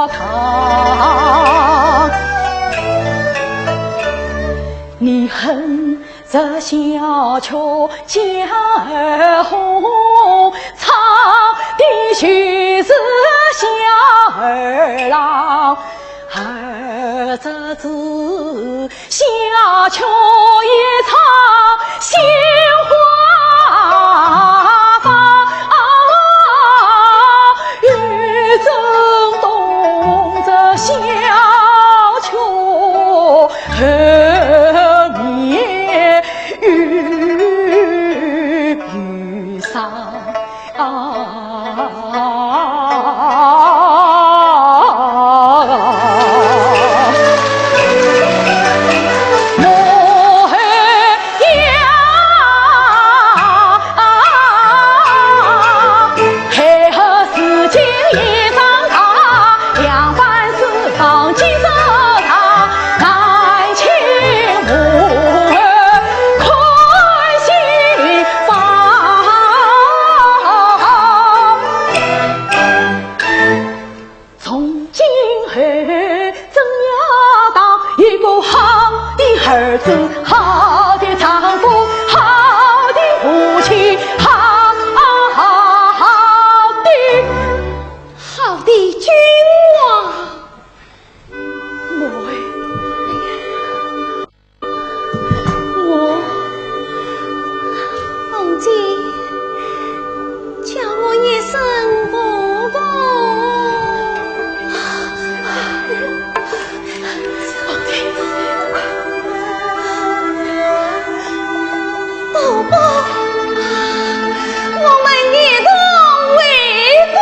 膛。你哼着小曲叫儿红，唱的就是小儿郎。儿这次 小曲一唱心花放，雨声动着小曲和眠雨伤。 啊，我呀，孩儿如今已长大，两班师长几十场，难请母后 看新房。从今后怎样当一个好的儿子，好的丈夫，好的父亲，好，好，好的，好的君王。母后。 我，凤姐，叫我一声婆婆。凤姐，婆婆，我们一同回宫。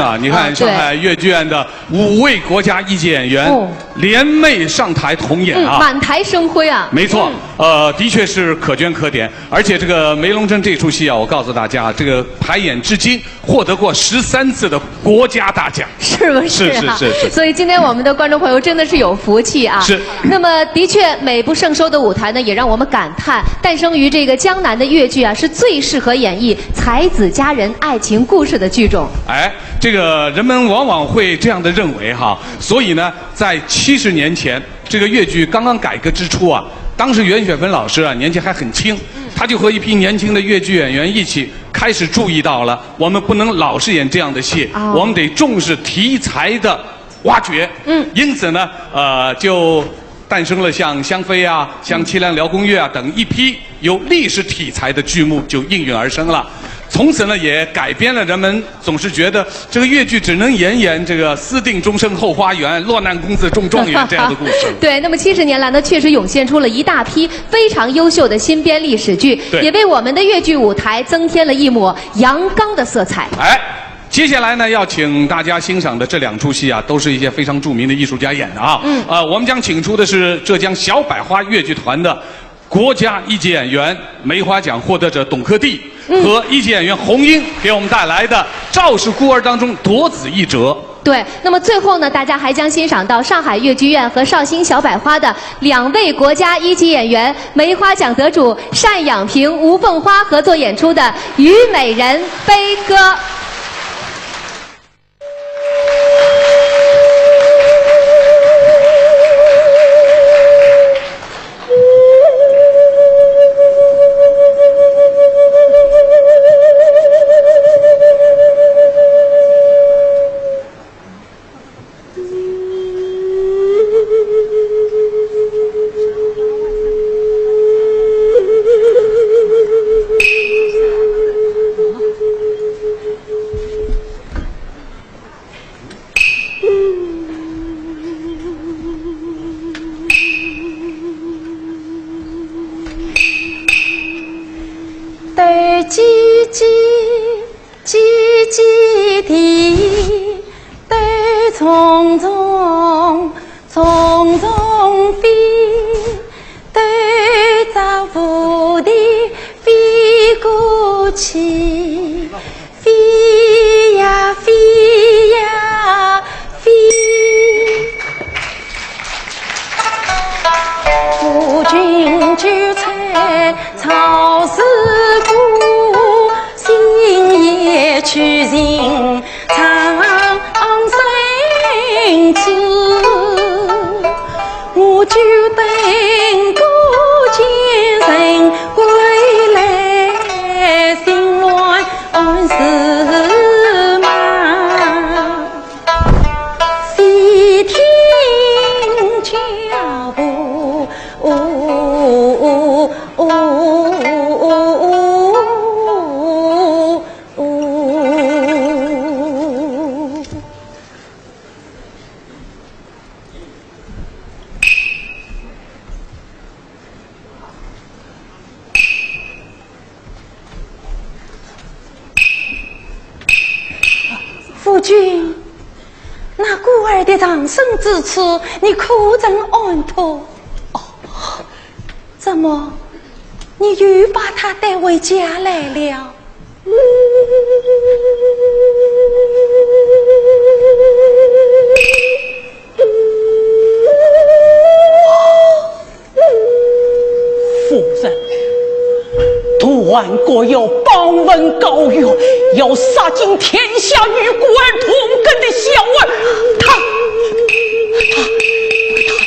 啊，你看，啊，对。上海越剧院的五位国家一级演员，哦。联袂上台同演啊。嗯，满台生辉啊。没错，嗯。呃，的确是可圈可点。而且这个梅龙镇这出戏啊，我告诉大家，这个排演至今获得过十三次的国家大奖。是不是啊？是，是，是，是。所以今天我们的观众朋友真的是有福气啊。是。那么的确，美不胜收的舞台呢，也让我们感叹，诞生于这个江南的越剧啊，是最适合演绎才子佳人爱情故事的剧种。哎，这个人们往往会这样的认为哈，所以呢，在七十年前，这个越剧刚刚改革之初啊，当时袁雪芬老师啊，年纪还很轻，嗯。她就和一批年轻的越剧演员一起开始注意到了，我们不能老是演这样的戏，哦。我们得重视题材的挖掘。嗯。因此呢，呃，就 诞生了像《香妃》啊、像《凄凉辽宫月》啊等一批有历史题材的剧目就应运而生了。从此呢，也改变了人们总是觉得这个越剧只能演演这个“私定终身后花园，落难公子中状元”这样的故事。对，那么七十年来呢，确实涌现出了一大批非常优秀的新编历史剧，对。也为我们的越剧舞台增添了一抹阳刚的色彩。哎，接下来呢，要请大家欣赏的这两出戏啊，都是一些非常著名的艺术家演的啊。嗯。呃，我们将请出的是浙江小百花越剧团的国家一级演员、梅花奖获得者董克娣，嗯。和一级演员洪英给我们带来的《赵氏孤儿》当中《夺子》一折。对，那么最后呢，大家还将欣赏到上海越剧院和绍兴小百花的两位国家一级演员、梅花奖得主单养平、吴凤花合作演出的《虞美人悲歌》。 斗鸡鸡，鸡鸡啼，斗虫虫，虫虫飞，斗着蝴蝶飞过去。 飞呀飞呀飞。夫君就在赵氏孤，心也去寻张生子。我就等个奸臣归来，心乱 乱如麻，细听脚步。夫君，那孤儿的藏身之处，你可曾安妥？哦，怎么，你又把他带回家来了？ 夫人，断估要榜文告冤，要杀尽天下与孤儿同根的小儿，他，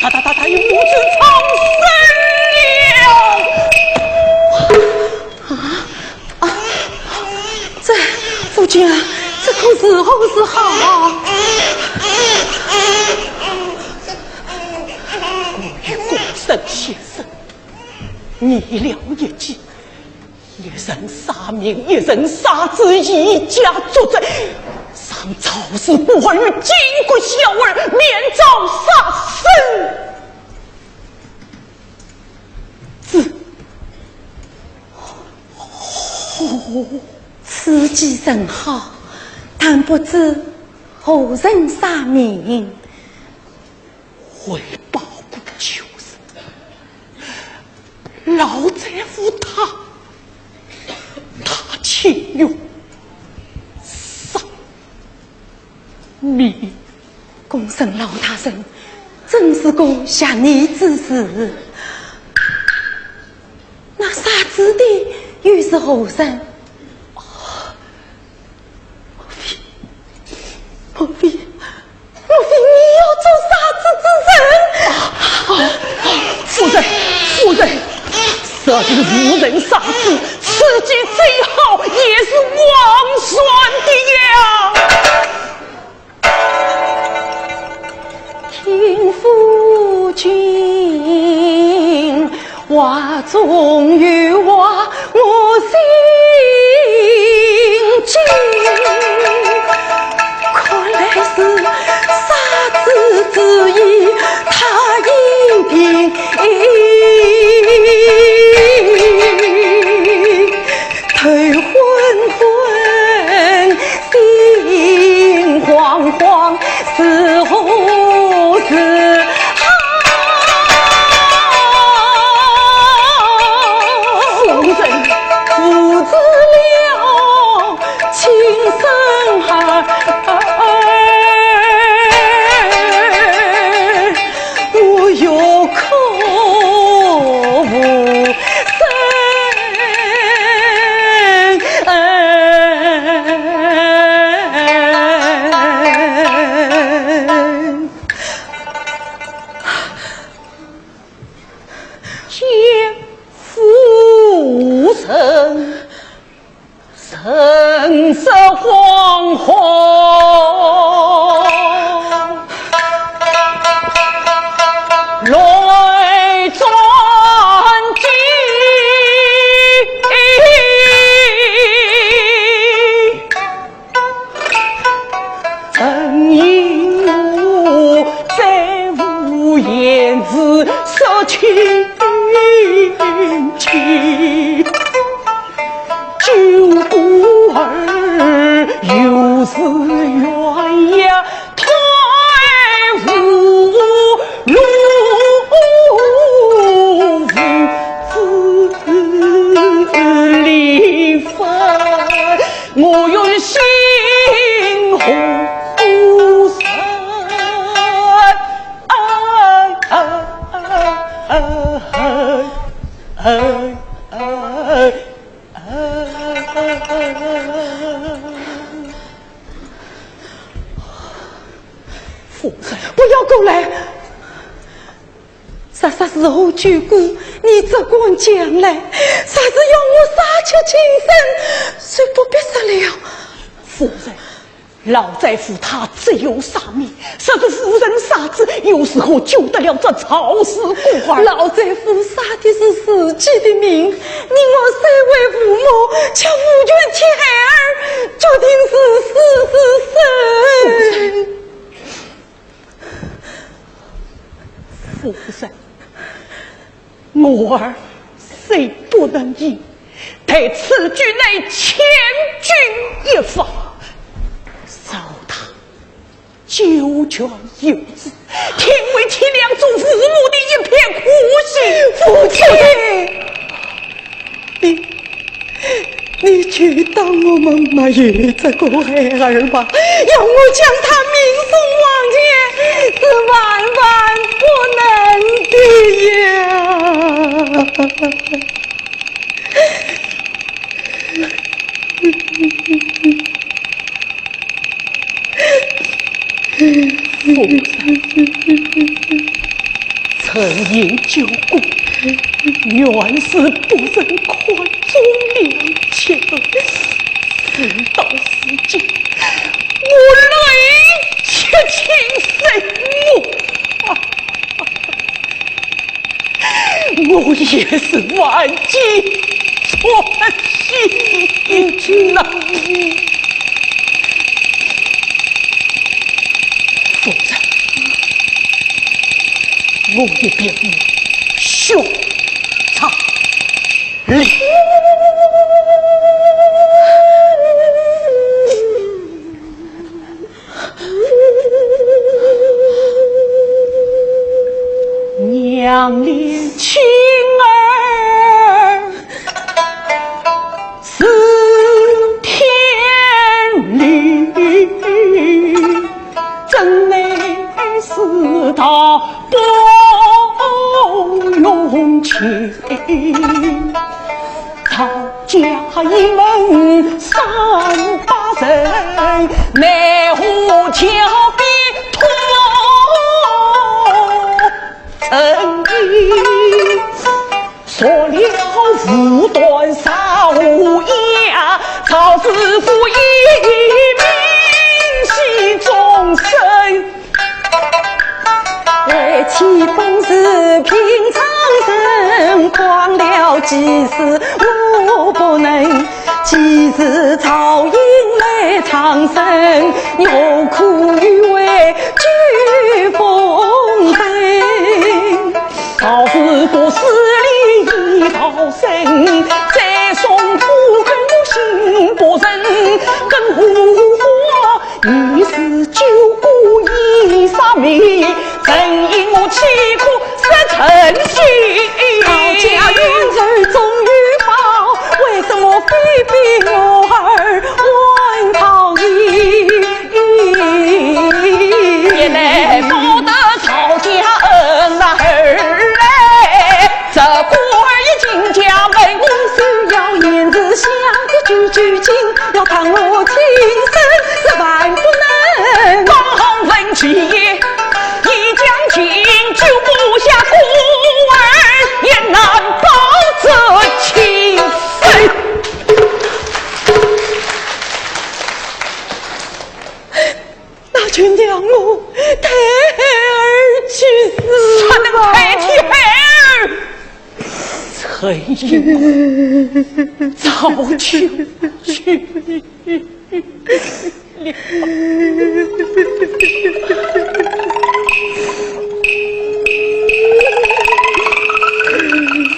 他，他，他，他，他已不知苍生了。 啊，啊，这，夫君啊，这可如何是好啊？我与顾生先生，议了一计，一人杀命，一人杀子，以假作真，让赵氏孤儿与巾帼小儿免遭杀身之。 此计甚好，但不知何人杀命？回报顾夫人，老丈夫他，他情愿杀 命。顾生老大人，真是个邪念之事。那杀子的又是何人？哦，莫非，莫非，莫非你要做杀子之人？啊，啊，夫人，夫人，若是无人杀子，此计最好，也是枉然的呀。 听夫君话中有话，我心惊。看来是杀子之意，他一定头昏昏，心这黄河来转机。 陈英我再无言辞说亲情，九姑儿又是鸳鸯，太无路无子理分。 我愿心何在？哎哎哎哎哎哎哎！夫人，不要过来！ 啥啥是何九姑，你只管讲来，啥是要我杀绝情深，就不必说了。夫人，老丈夫他只有杀命，若是夫人杀之，又如何救得了这赵氏孤儿？老丈夫杀的是自己的命，你我身为父母，却无权替孩儿决定是死是生。 夫人，我儿虽不能言，但此举乃千钧一发，饶他九泉有之，定会体谅做父母的一片苦心。夫人，你，你就当我们没有这个孩儿吧，要我将他命送黄泉，是万万不能的呀。 夫人，陈英九姑，原是不曾看中良策，事到如今，我泪却情深我。 我也是万箭穿心了。夫人，我的病血在里。 娘怜亲儿似天理，怎奈世道不容情。 赵家一门三百人，奈何家变托生意。说了无端少爷，赵氏孤儿命系终身。 为妻本是平常人，光了几世我不能。几时赵英来昌生，我可与为救封神。赵氏孤儿死里逃生，再送不肯我心不忍，更何况 你是九姑爷杀命，怎因我岂可失人心？赵家冤仇终有报，为什么非比我儿还讨爷？也难报得赵家恩啊儿嘞，这孤儿已进家门，需要言辞下的句句情， 要看我亲身，是万不能。刚好问起也，一将进酒，不下孤儿也难报这情深。人影早就去了。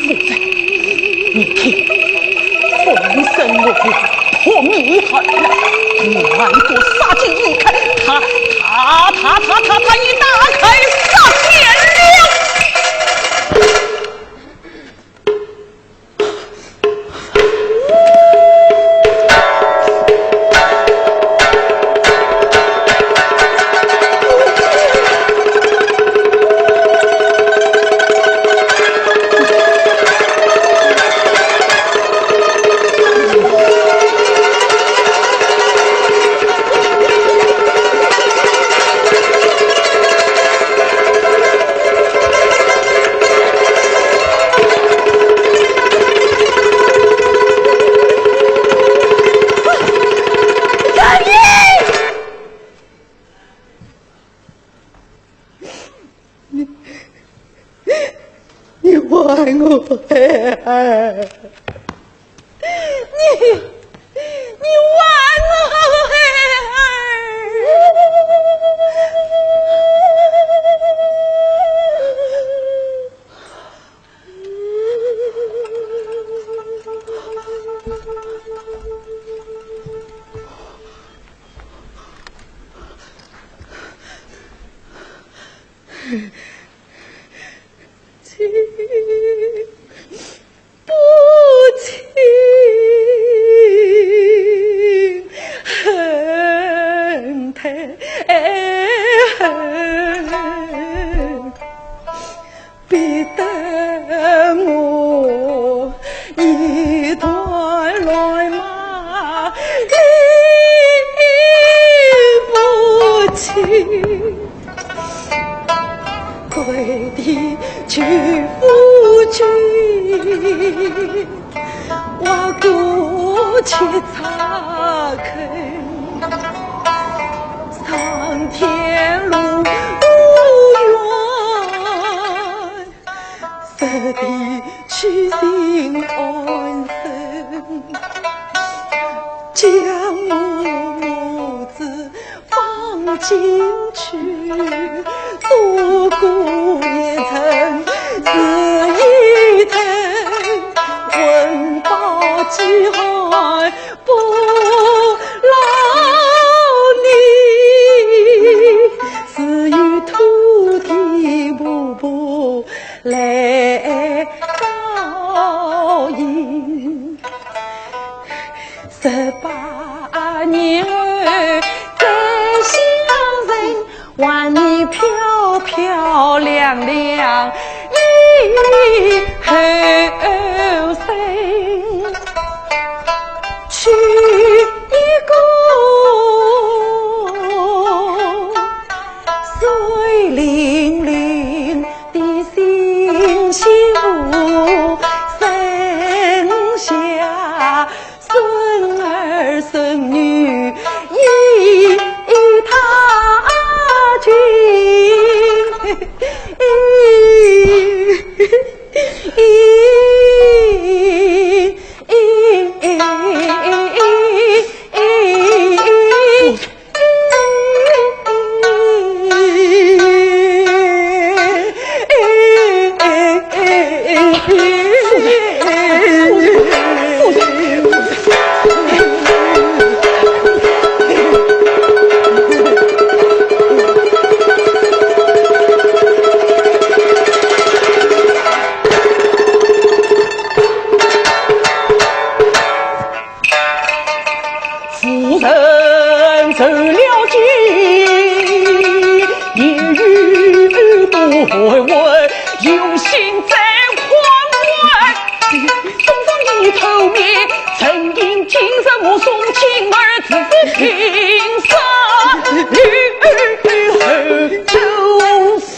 夫人，你听，风声落了，破迷而来，你慢步杀进一看，他，他，他，他，他已打开杀戒了。 你，你还我孩儿！你，你还我孩儿！ 夫人受了惊，言语不稳，用心在宽慰。送上一头面，承应今日目送亲儿子情深，与后周生。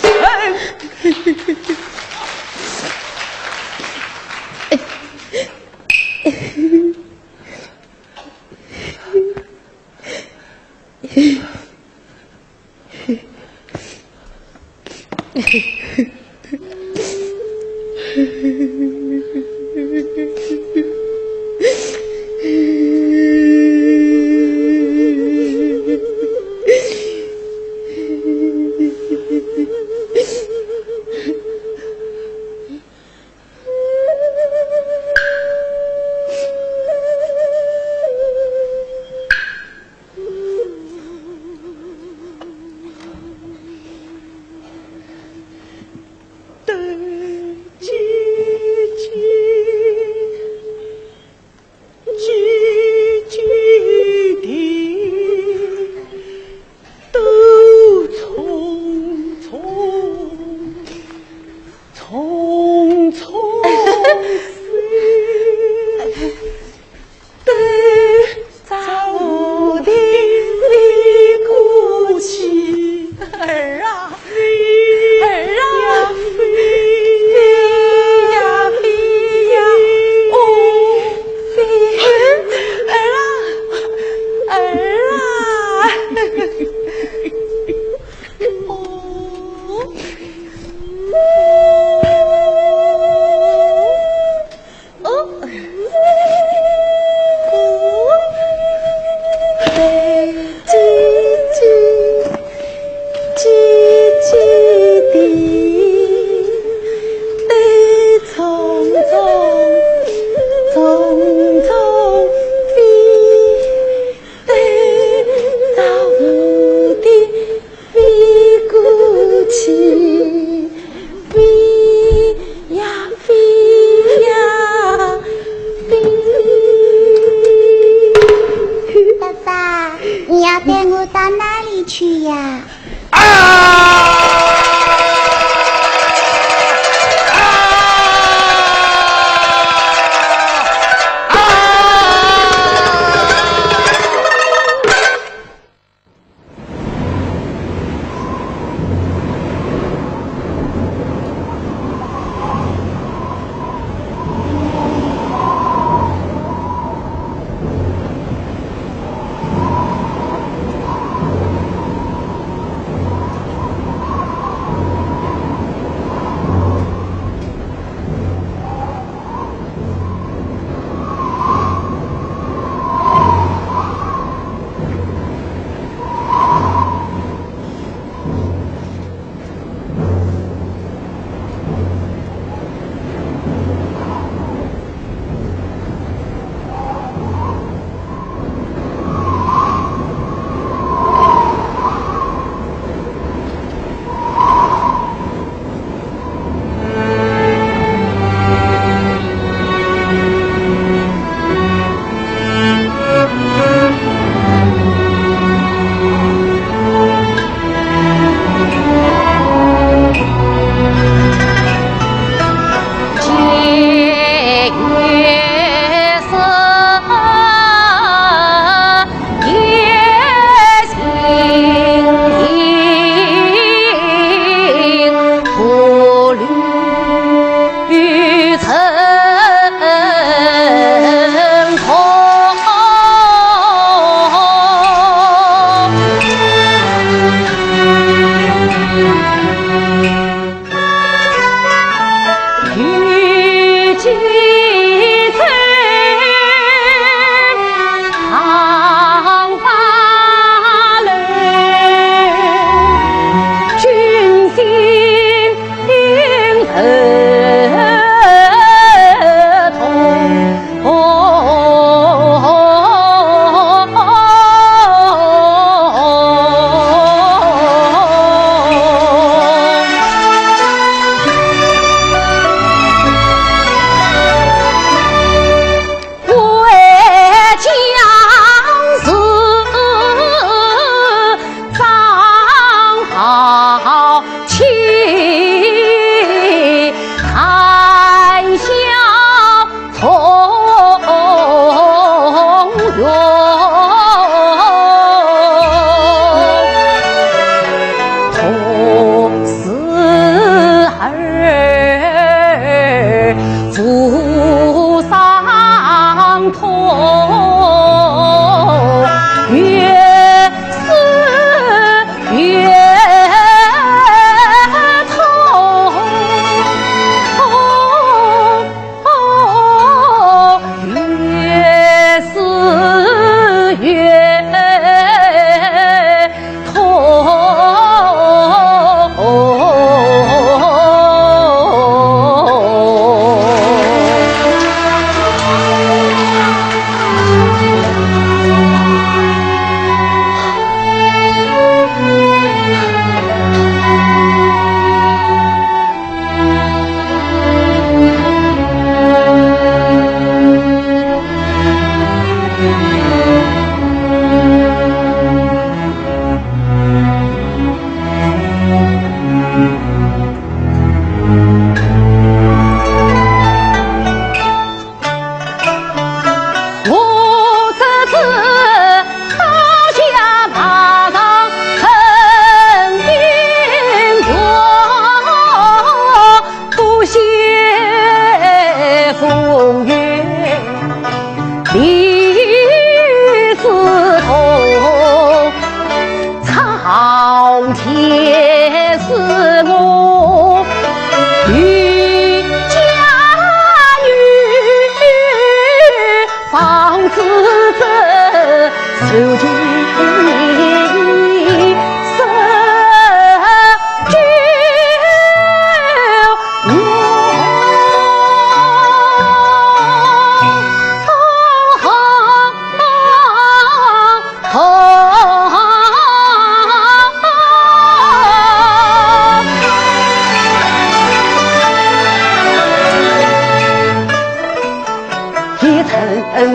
儿啊，儿啊！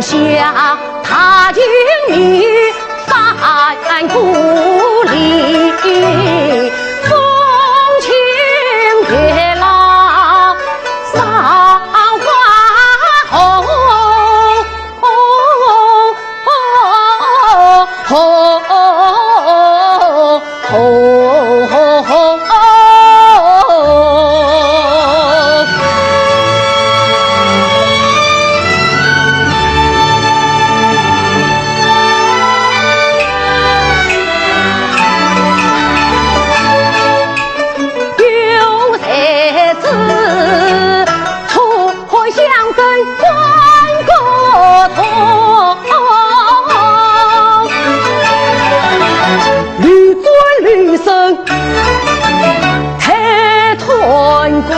下大清你翻故里，风清月老上花红。有才子，出海相争关个头，绿转绿身太团结。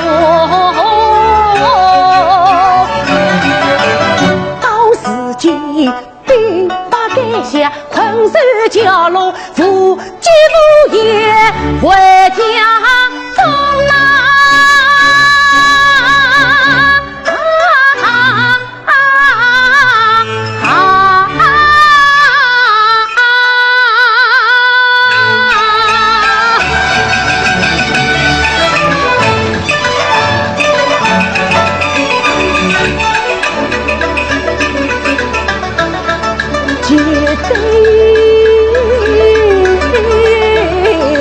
到时间 兵败垓下，困守蛟龙，无家无业回家中啊。绝对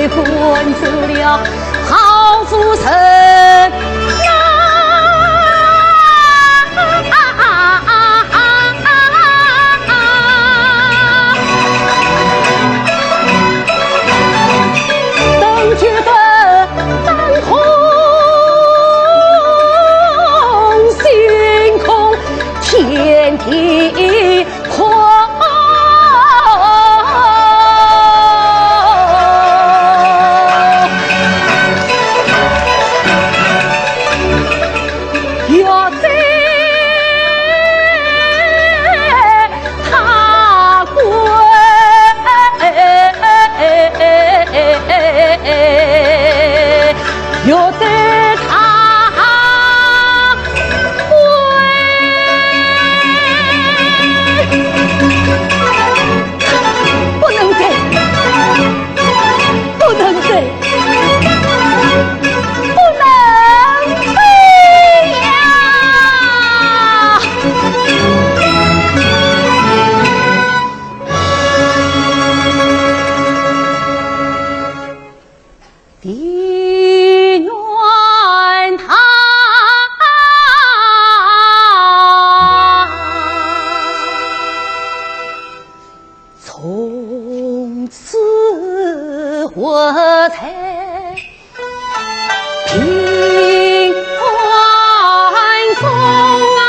关注了好夫人啊！等觉得 当空心空天地阔。要在 他归，要在他归。不能走，不能走。 不能飞呀！从此活在平安中啊，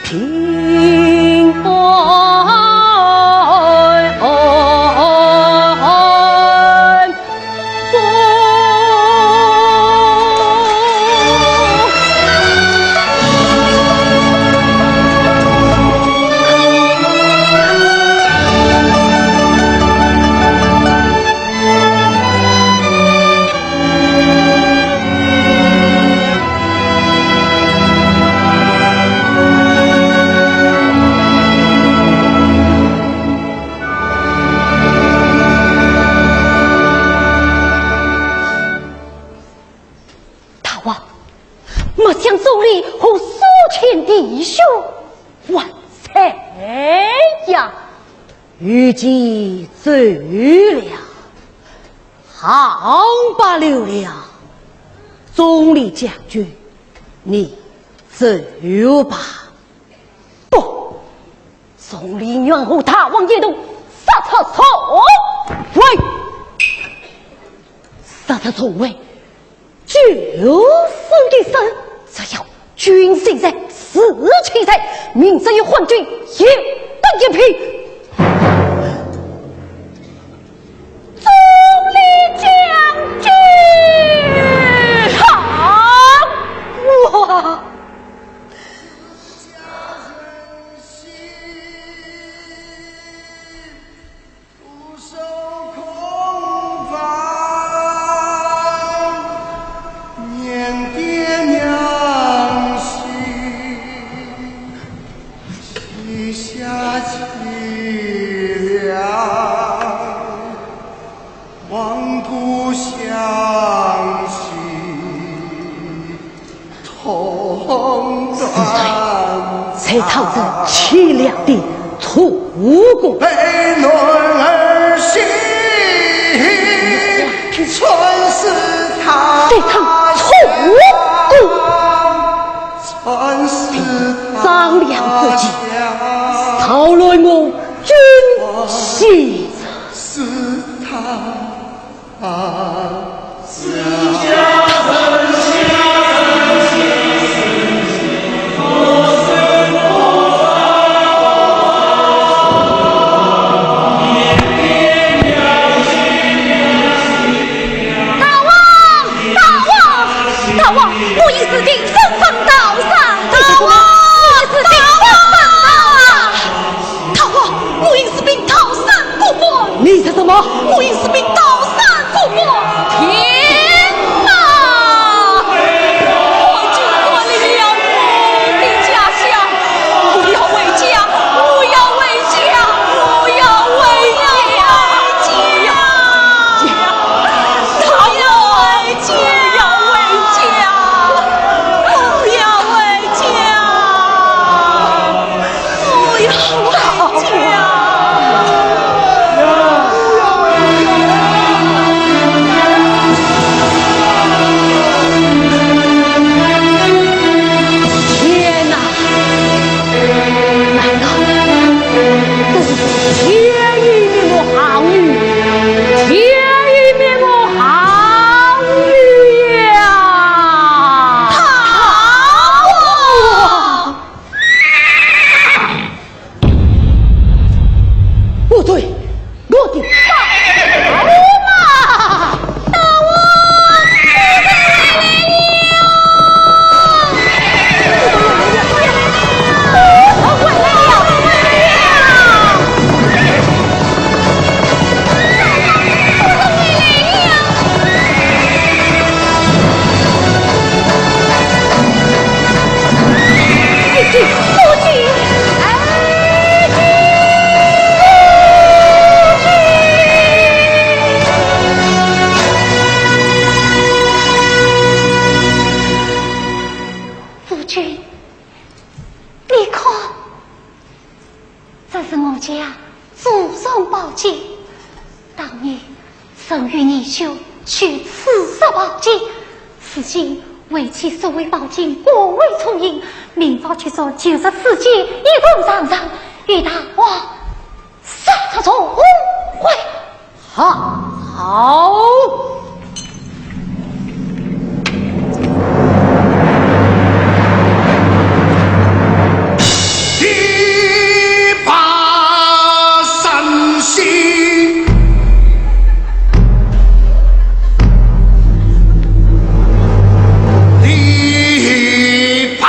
平安。 大王，末将钟离和苏乾弟兄还在呀。愚计走了，好不了了。钟离将军，你走吧。不， 钟离愿和大王一同杀出重围。杀出重围，救死的人，只要君心在，士气在，明日与昏君一打一平。钟离将军！好啊！ 徒手空房。造成凄凉的错过。被男儿心穿似他，这场错过，穿似他张良之计，早来我军心。是他。 大王，大王，大王，我已是定身奉道上。大王，我已是定身奉道上。大王，我已是兵讨三国关。你说什么？我已是兵讨三国关。天哪！我已经脱离了我的家乡，我要回家，我要回家，我要回家！ 我要回家，我要回家，我要回家，我要回家！天哪！ 难道这是天与灭我行雨？天与灭我行雨呀！好啊！不对， 我的宝马！大王，你回来了！我回来了！回来了！ 夫君，你看， 这是我家祖上宝剑，当年曾与你兄取此宝剑，如今为妻收回宝剑，各为初心，明朝去做九十四节一同上场，与大王杀个重会。 好，好。一把三星，一把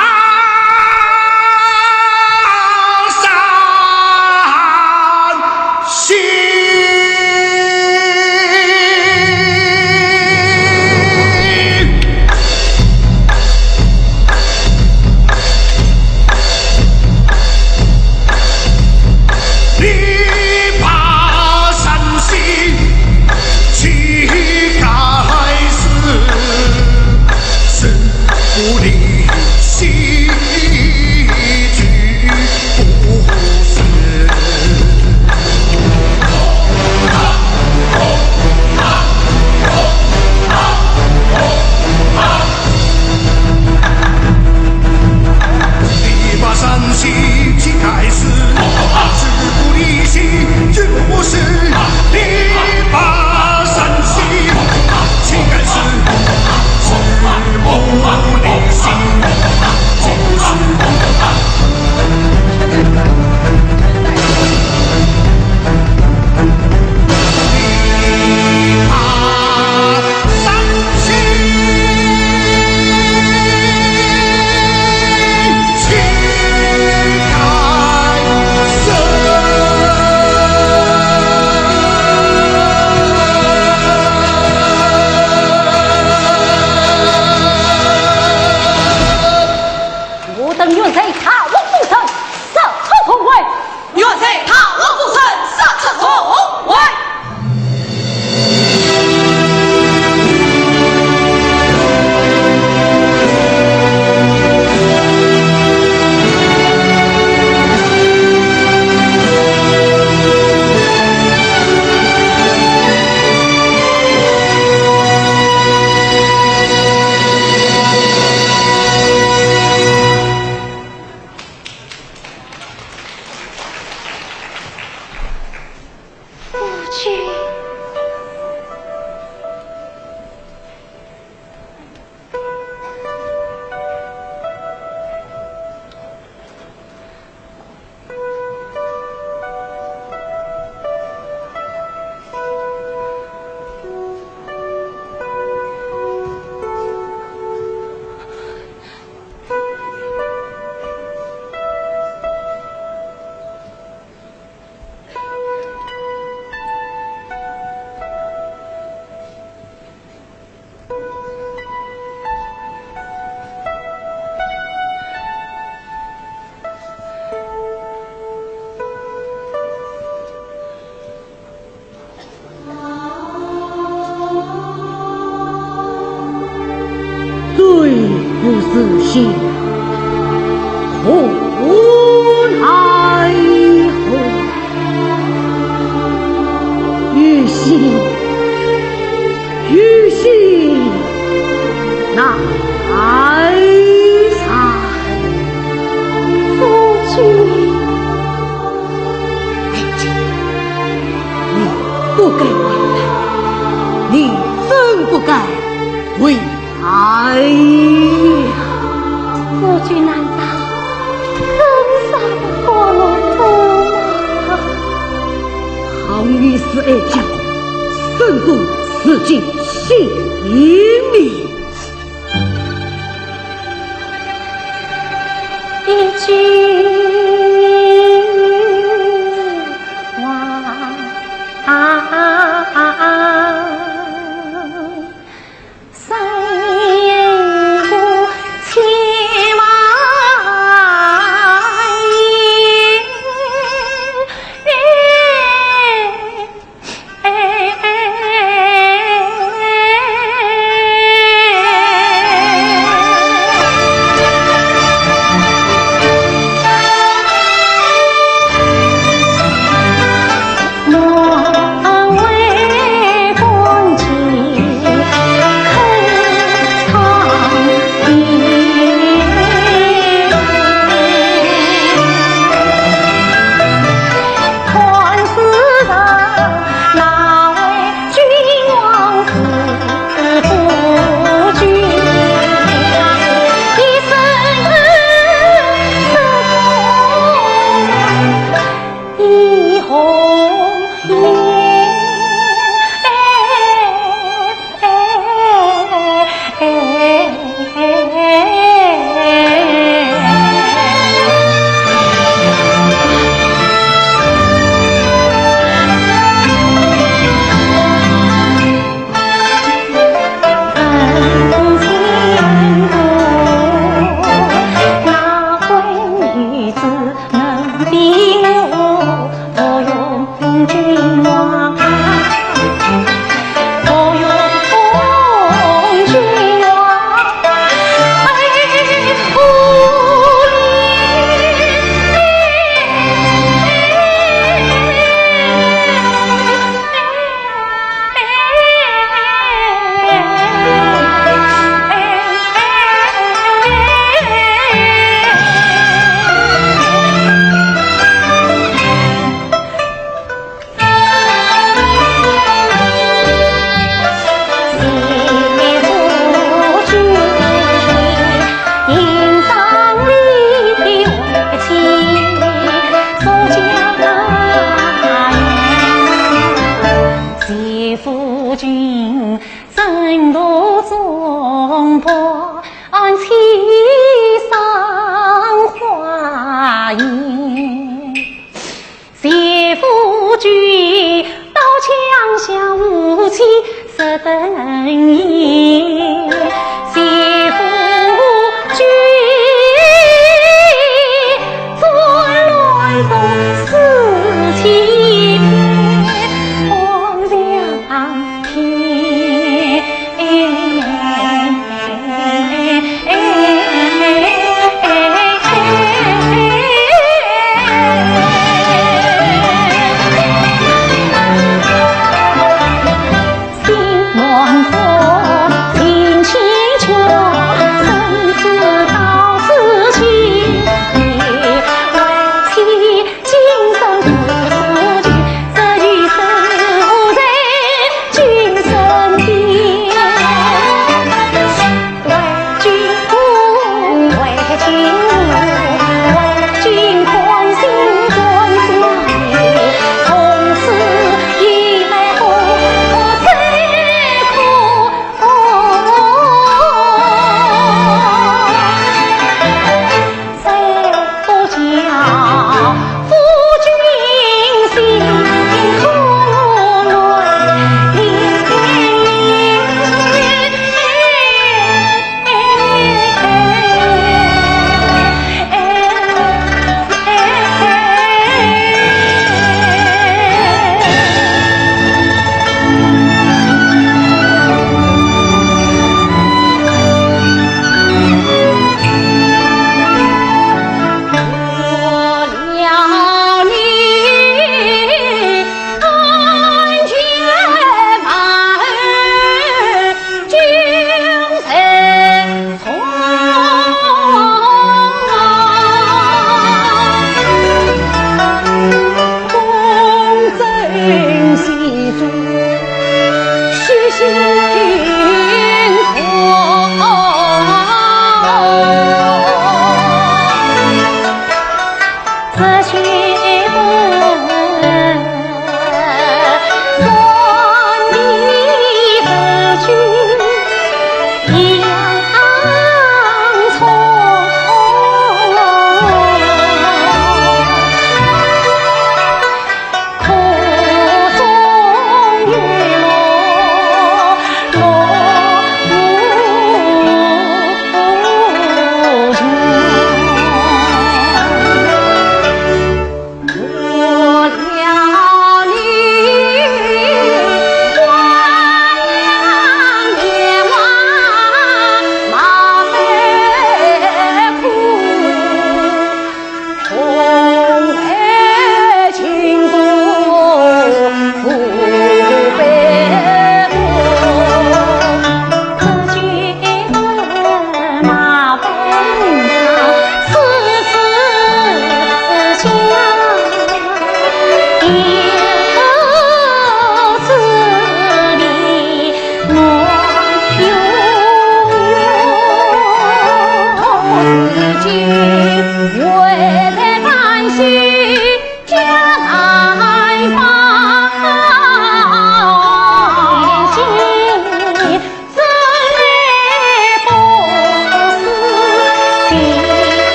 三 心。君。 罪不至刑，何奈何？于心，于心难伸。夫君。 你不该回来，你真不该回来呀！夫君难道真舍不得我吗？好女子爱家，身不似己，性命 一句话，三个千万言。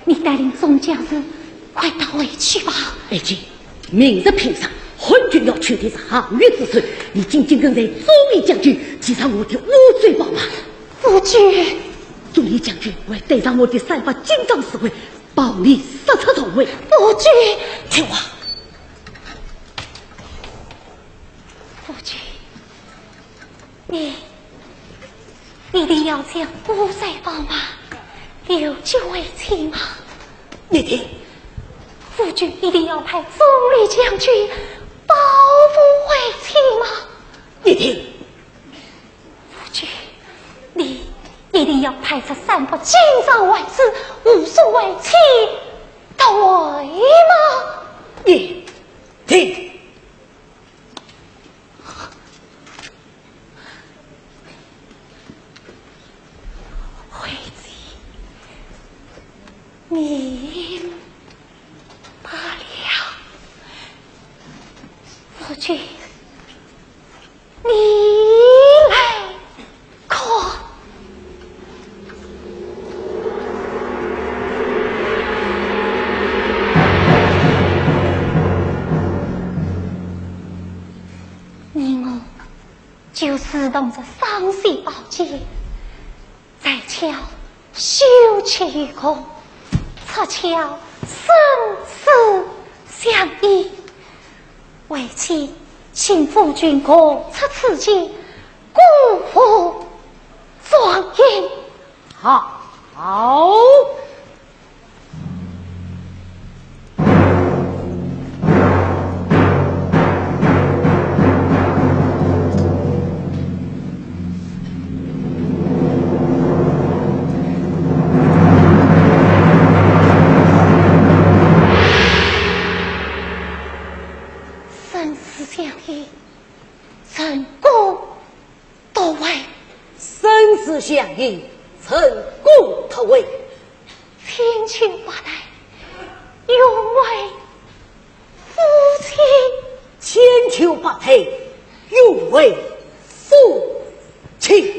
你带领众将士快逃回去吧。爱卿，明日平日，汉军要取得是项羽之首，你紧紧跟随左卫将军，继承我的乌骓宝马。夫君，左卫将军会带上我的三百精壮侍卫，保你杀出重围。夫君，听话。夫君，你一定要将乌骓宝马留给为妻吗？你听，夫君一定要派左卫将军保护为妻吗？你听，夫君，你一定要派出三百精壮卫士护送为妻到位吗？你听，为妻明白了。夫君，你来看。你我就如同这双双宝剑，在桥修齐于功，出鞘生死相依。为妻请夫君各出此剑，鼓舞壮音。好。生死相依，成功夺位。生死相依，成功夺位。千秋百代，永为夫妻。千秋百代，永为夫妻。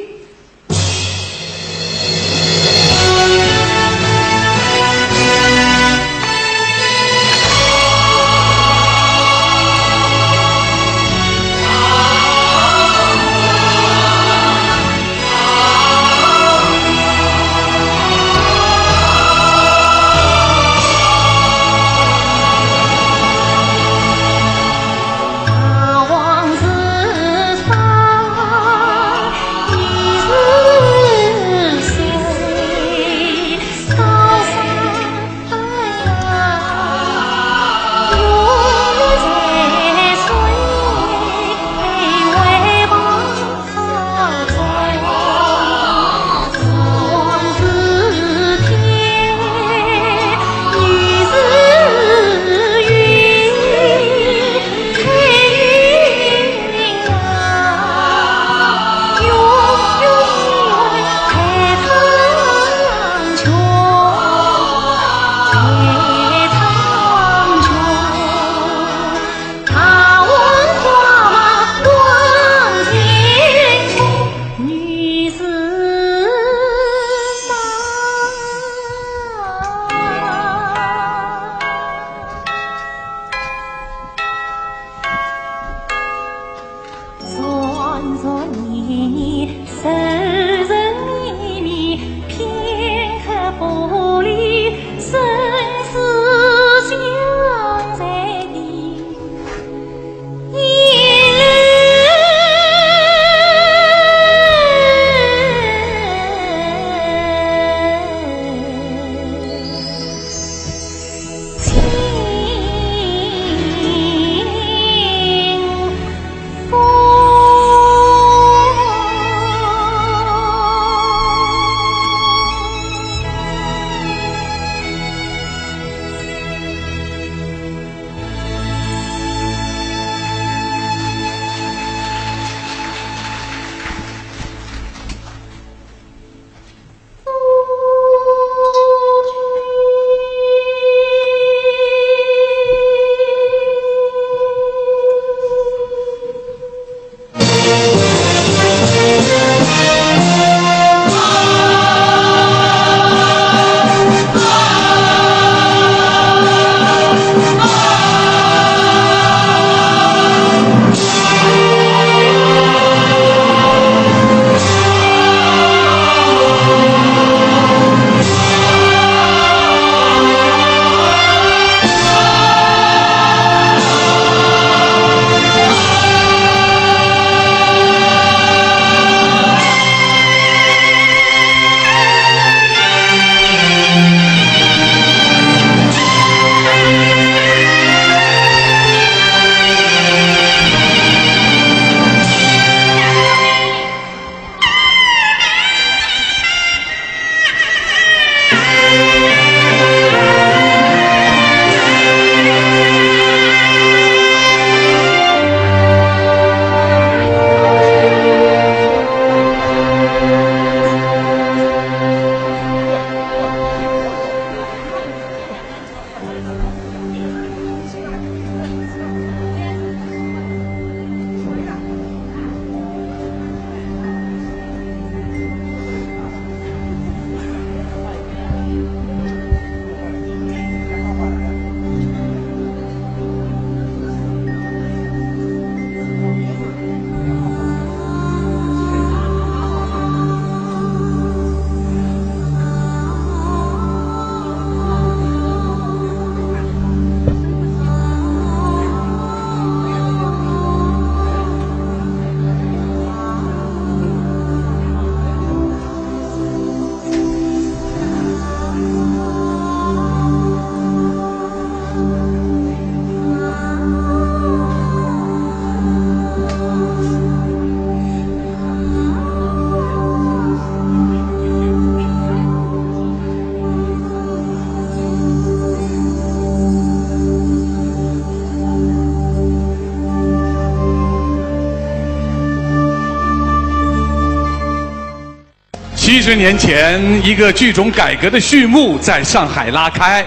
七十年前，一个剧种改革的序幕在上海拉开，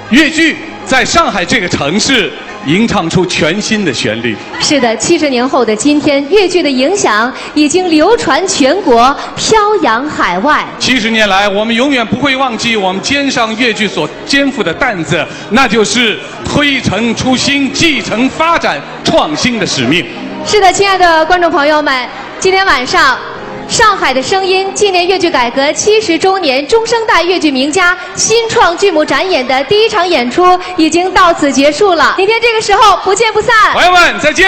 越剧在上海这个城市吟唱出全新的旋律。是的，七十年后的今天，越剧的影响已经流传全国，飘扬海外。七十年来，我们永远不会忘记我们肩上越剧所肩负的担子，那就是推陈出新、继承发展创新的使命。是的，亲爱的观众朋友们，今天晚上《上海的声音》纪念越剧改革七十周年，中生代越剧名家新创剧目展演的第一场演出已经到此结束了。明天这个时候不见不散。朋友们，再见。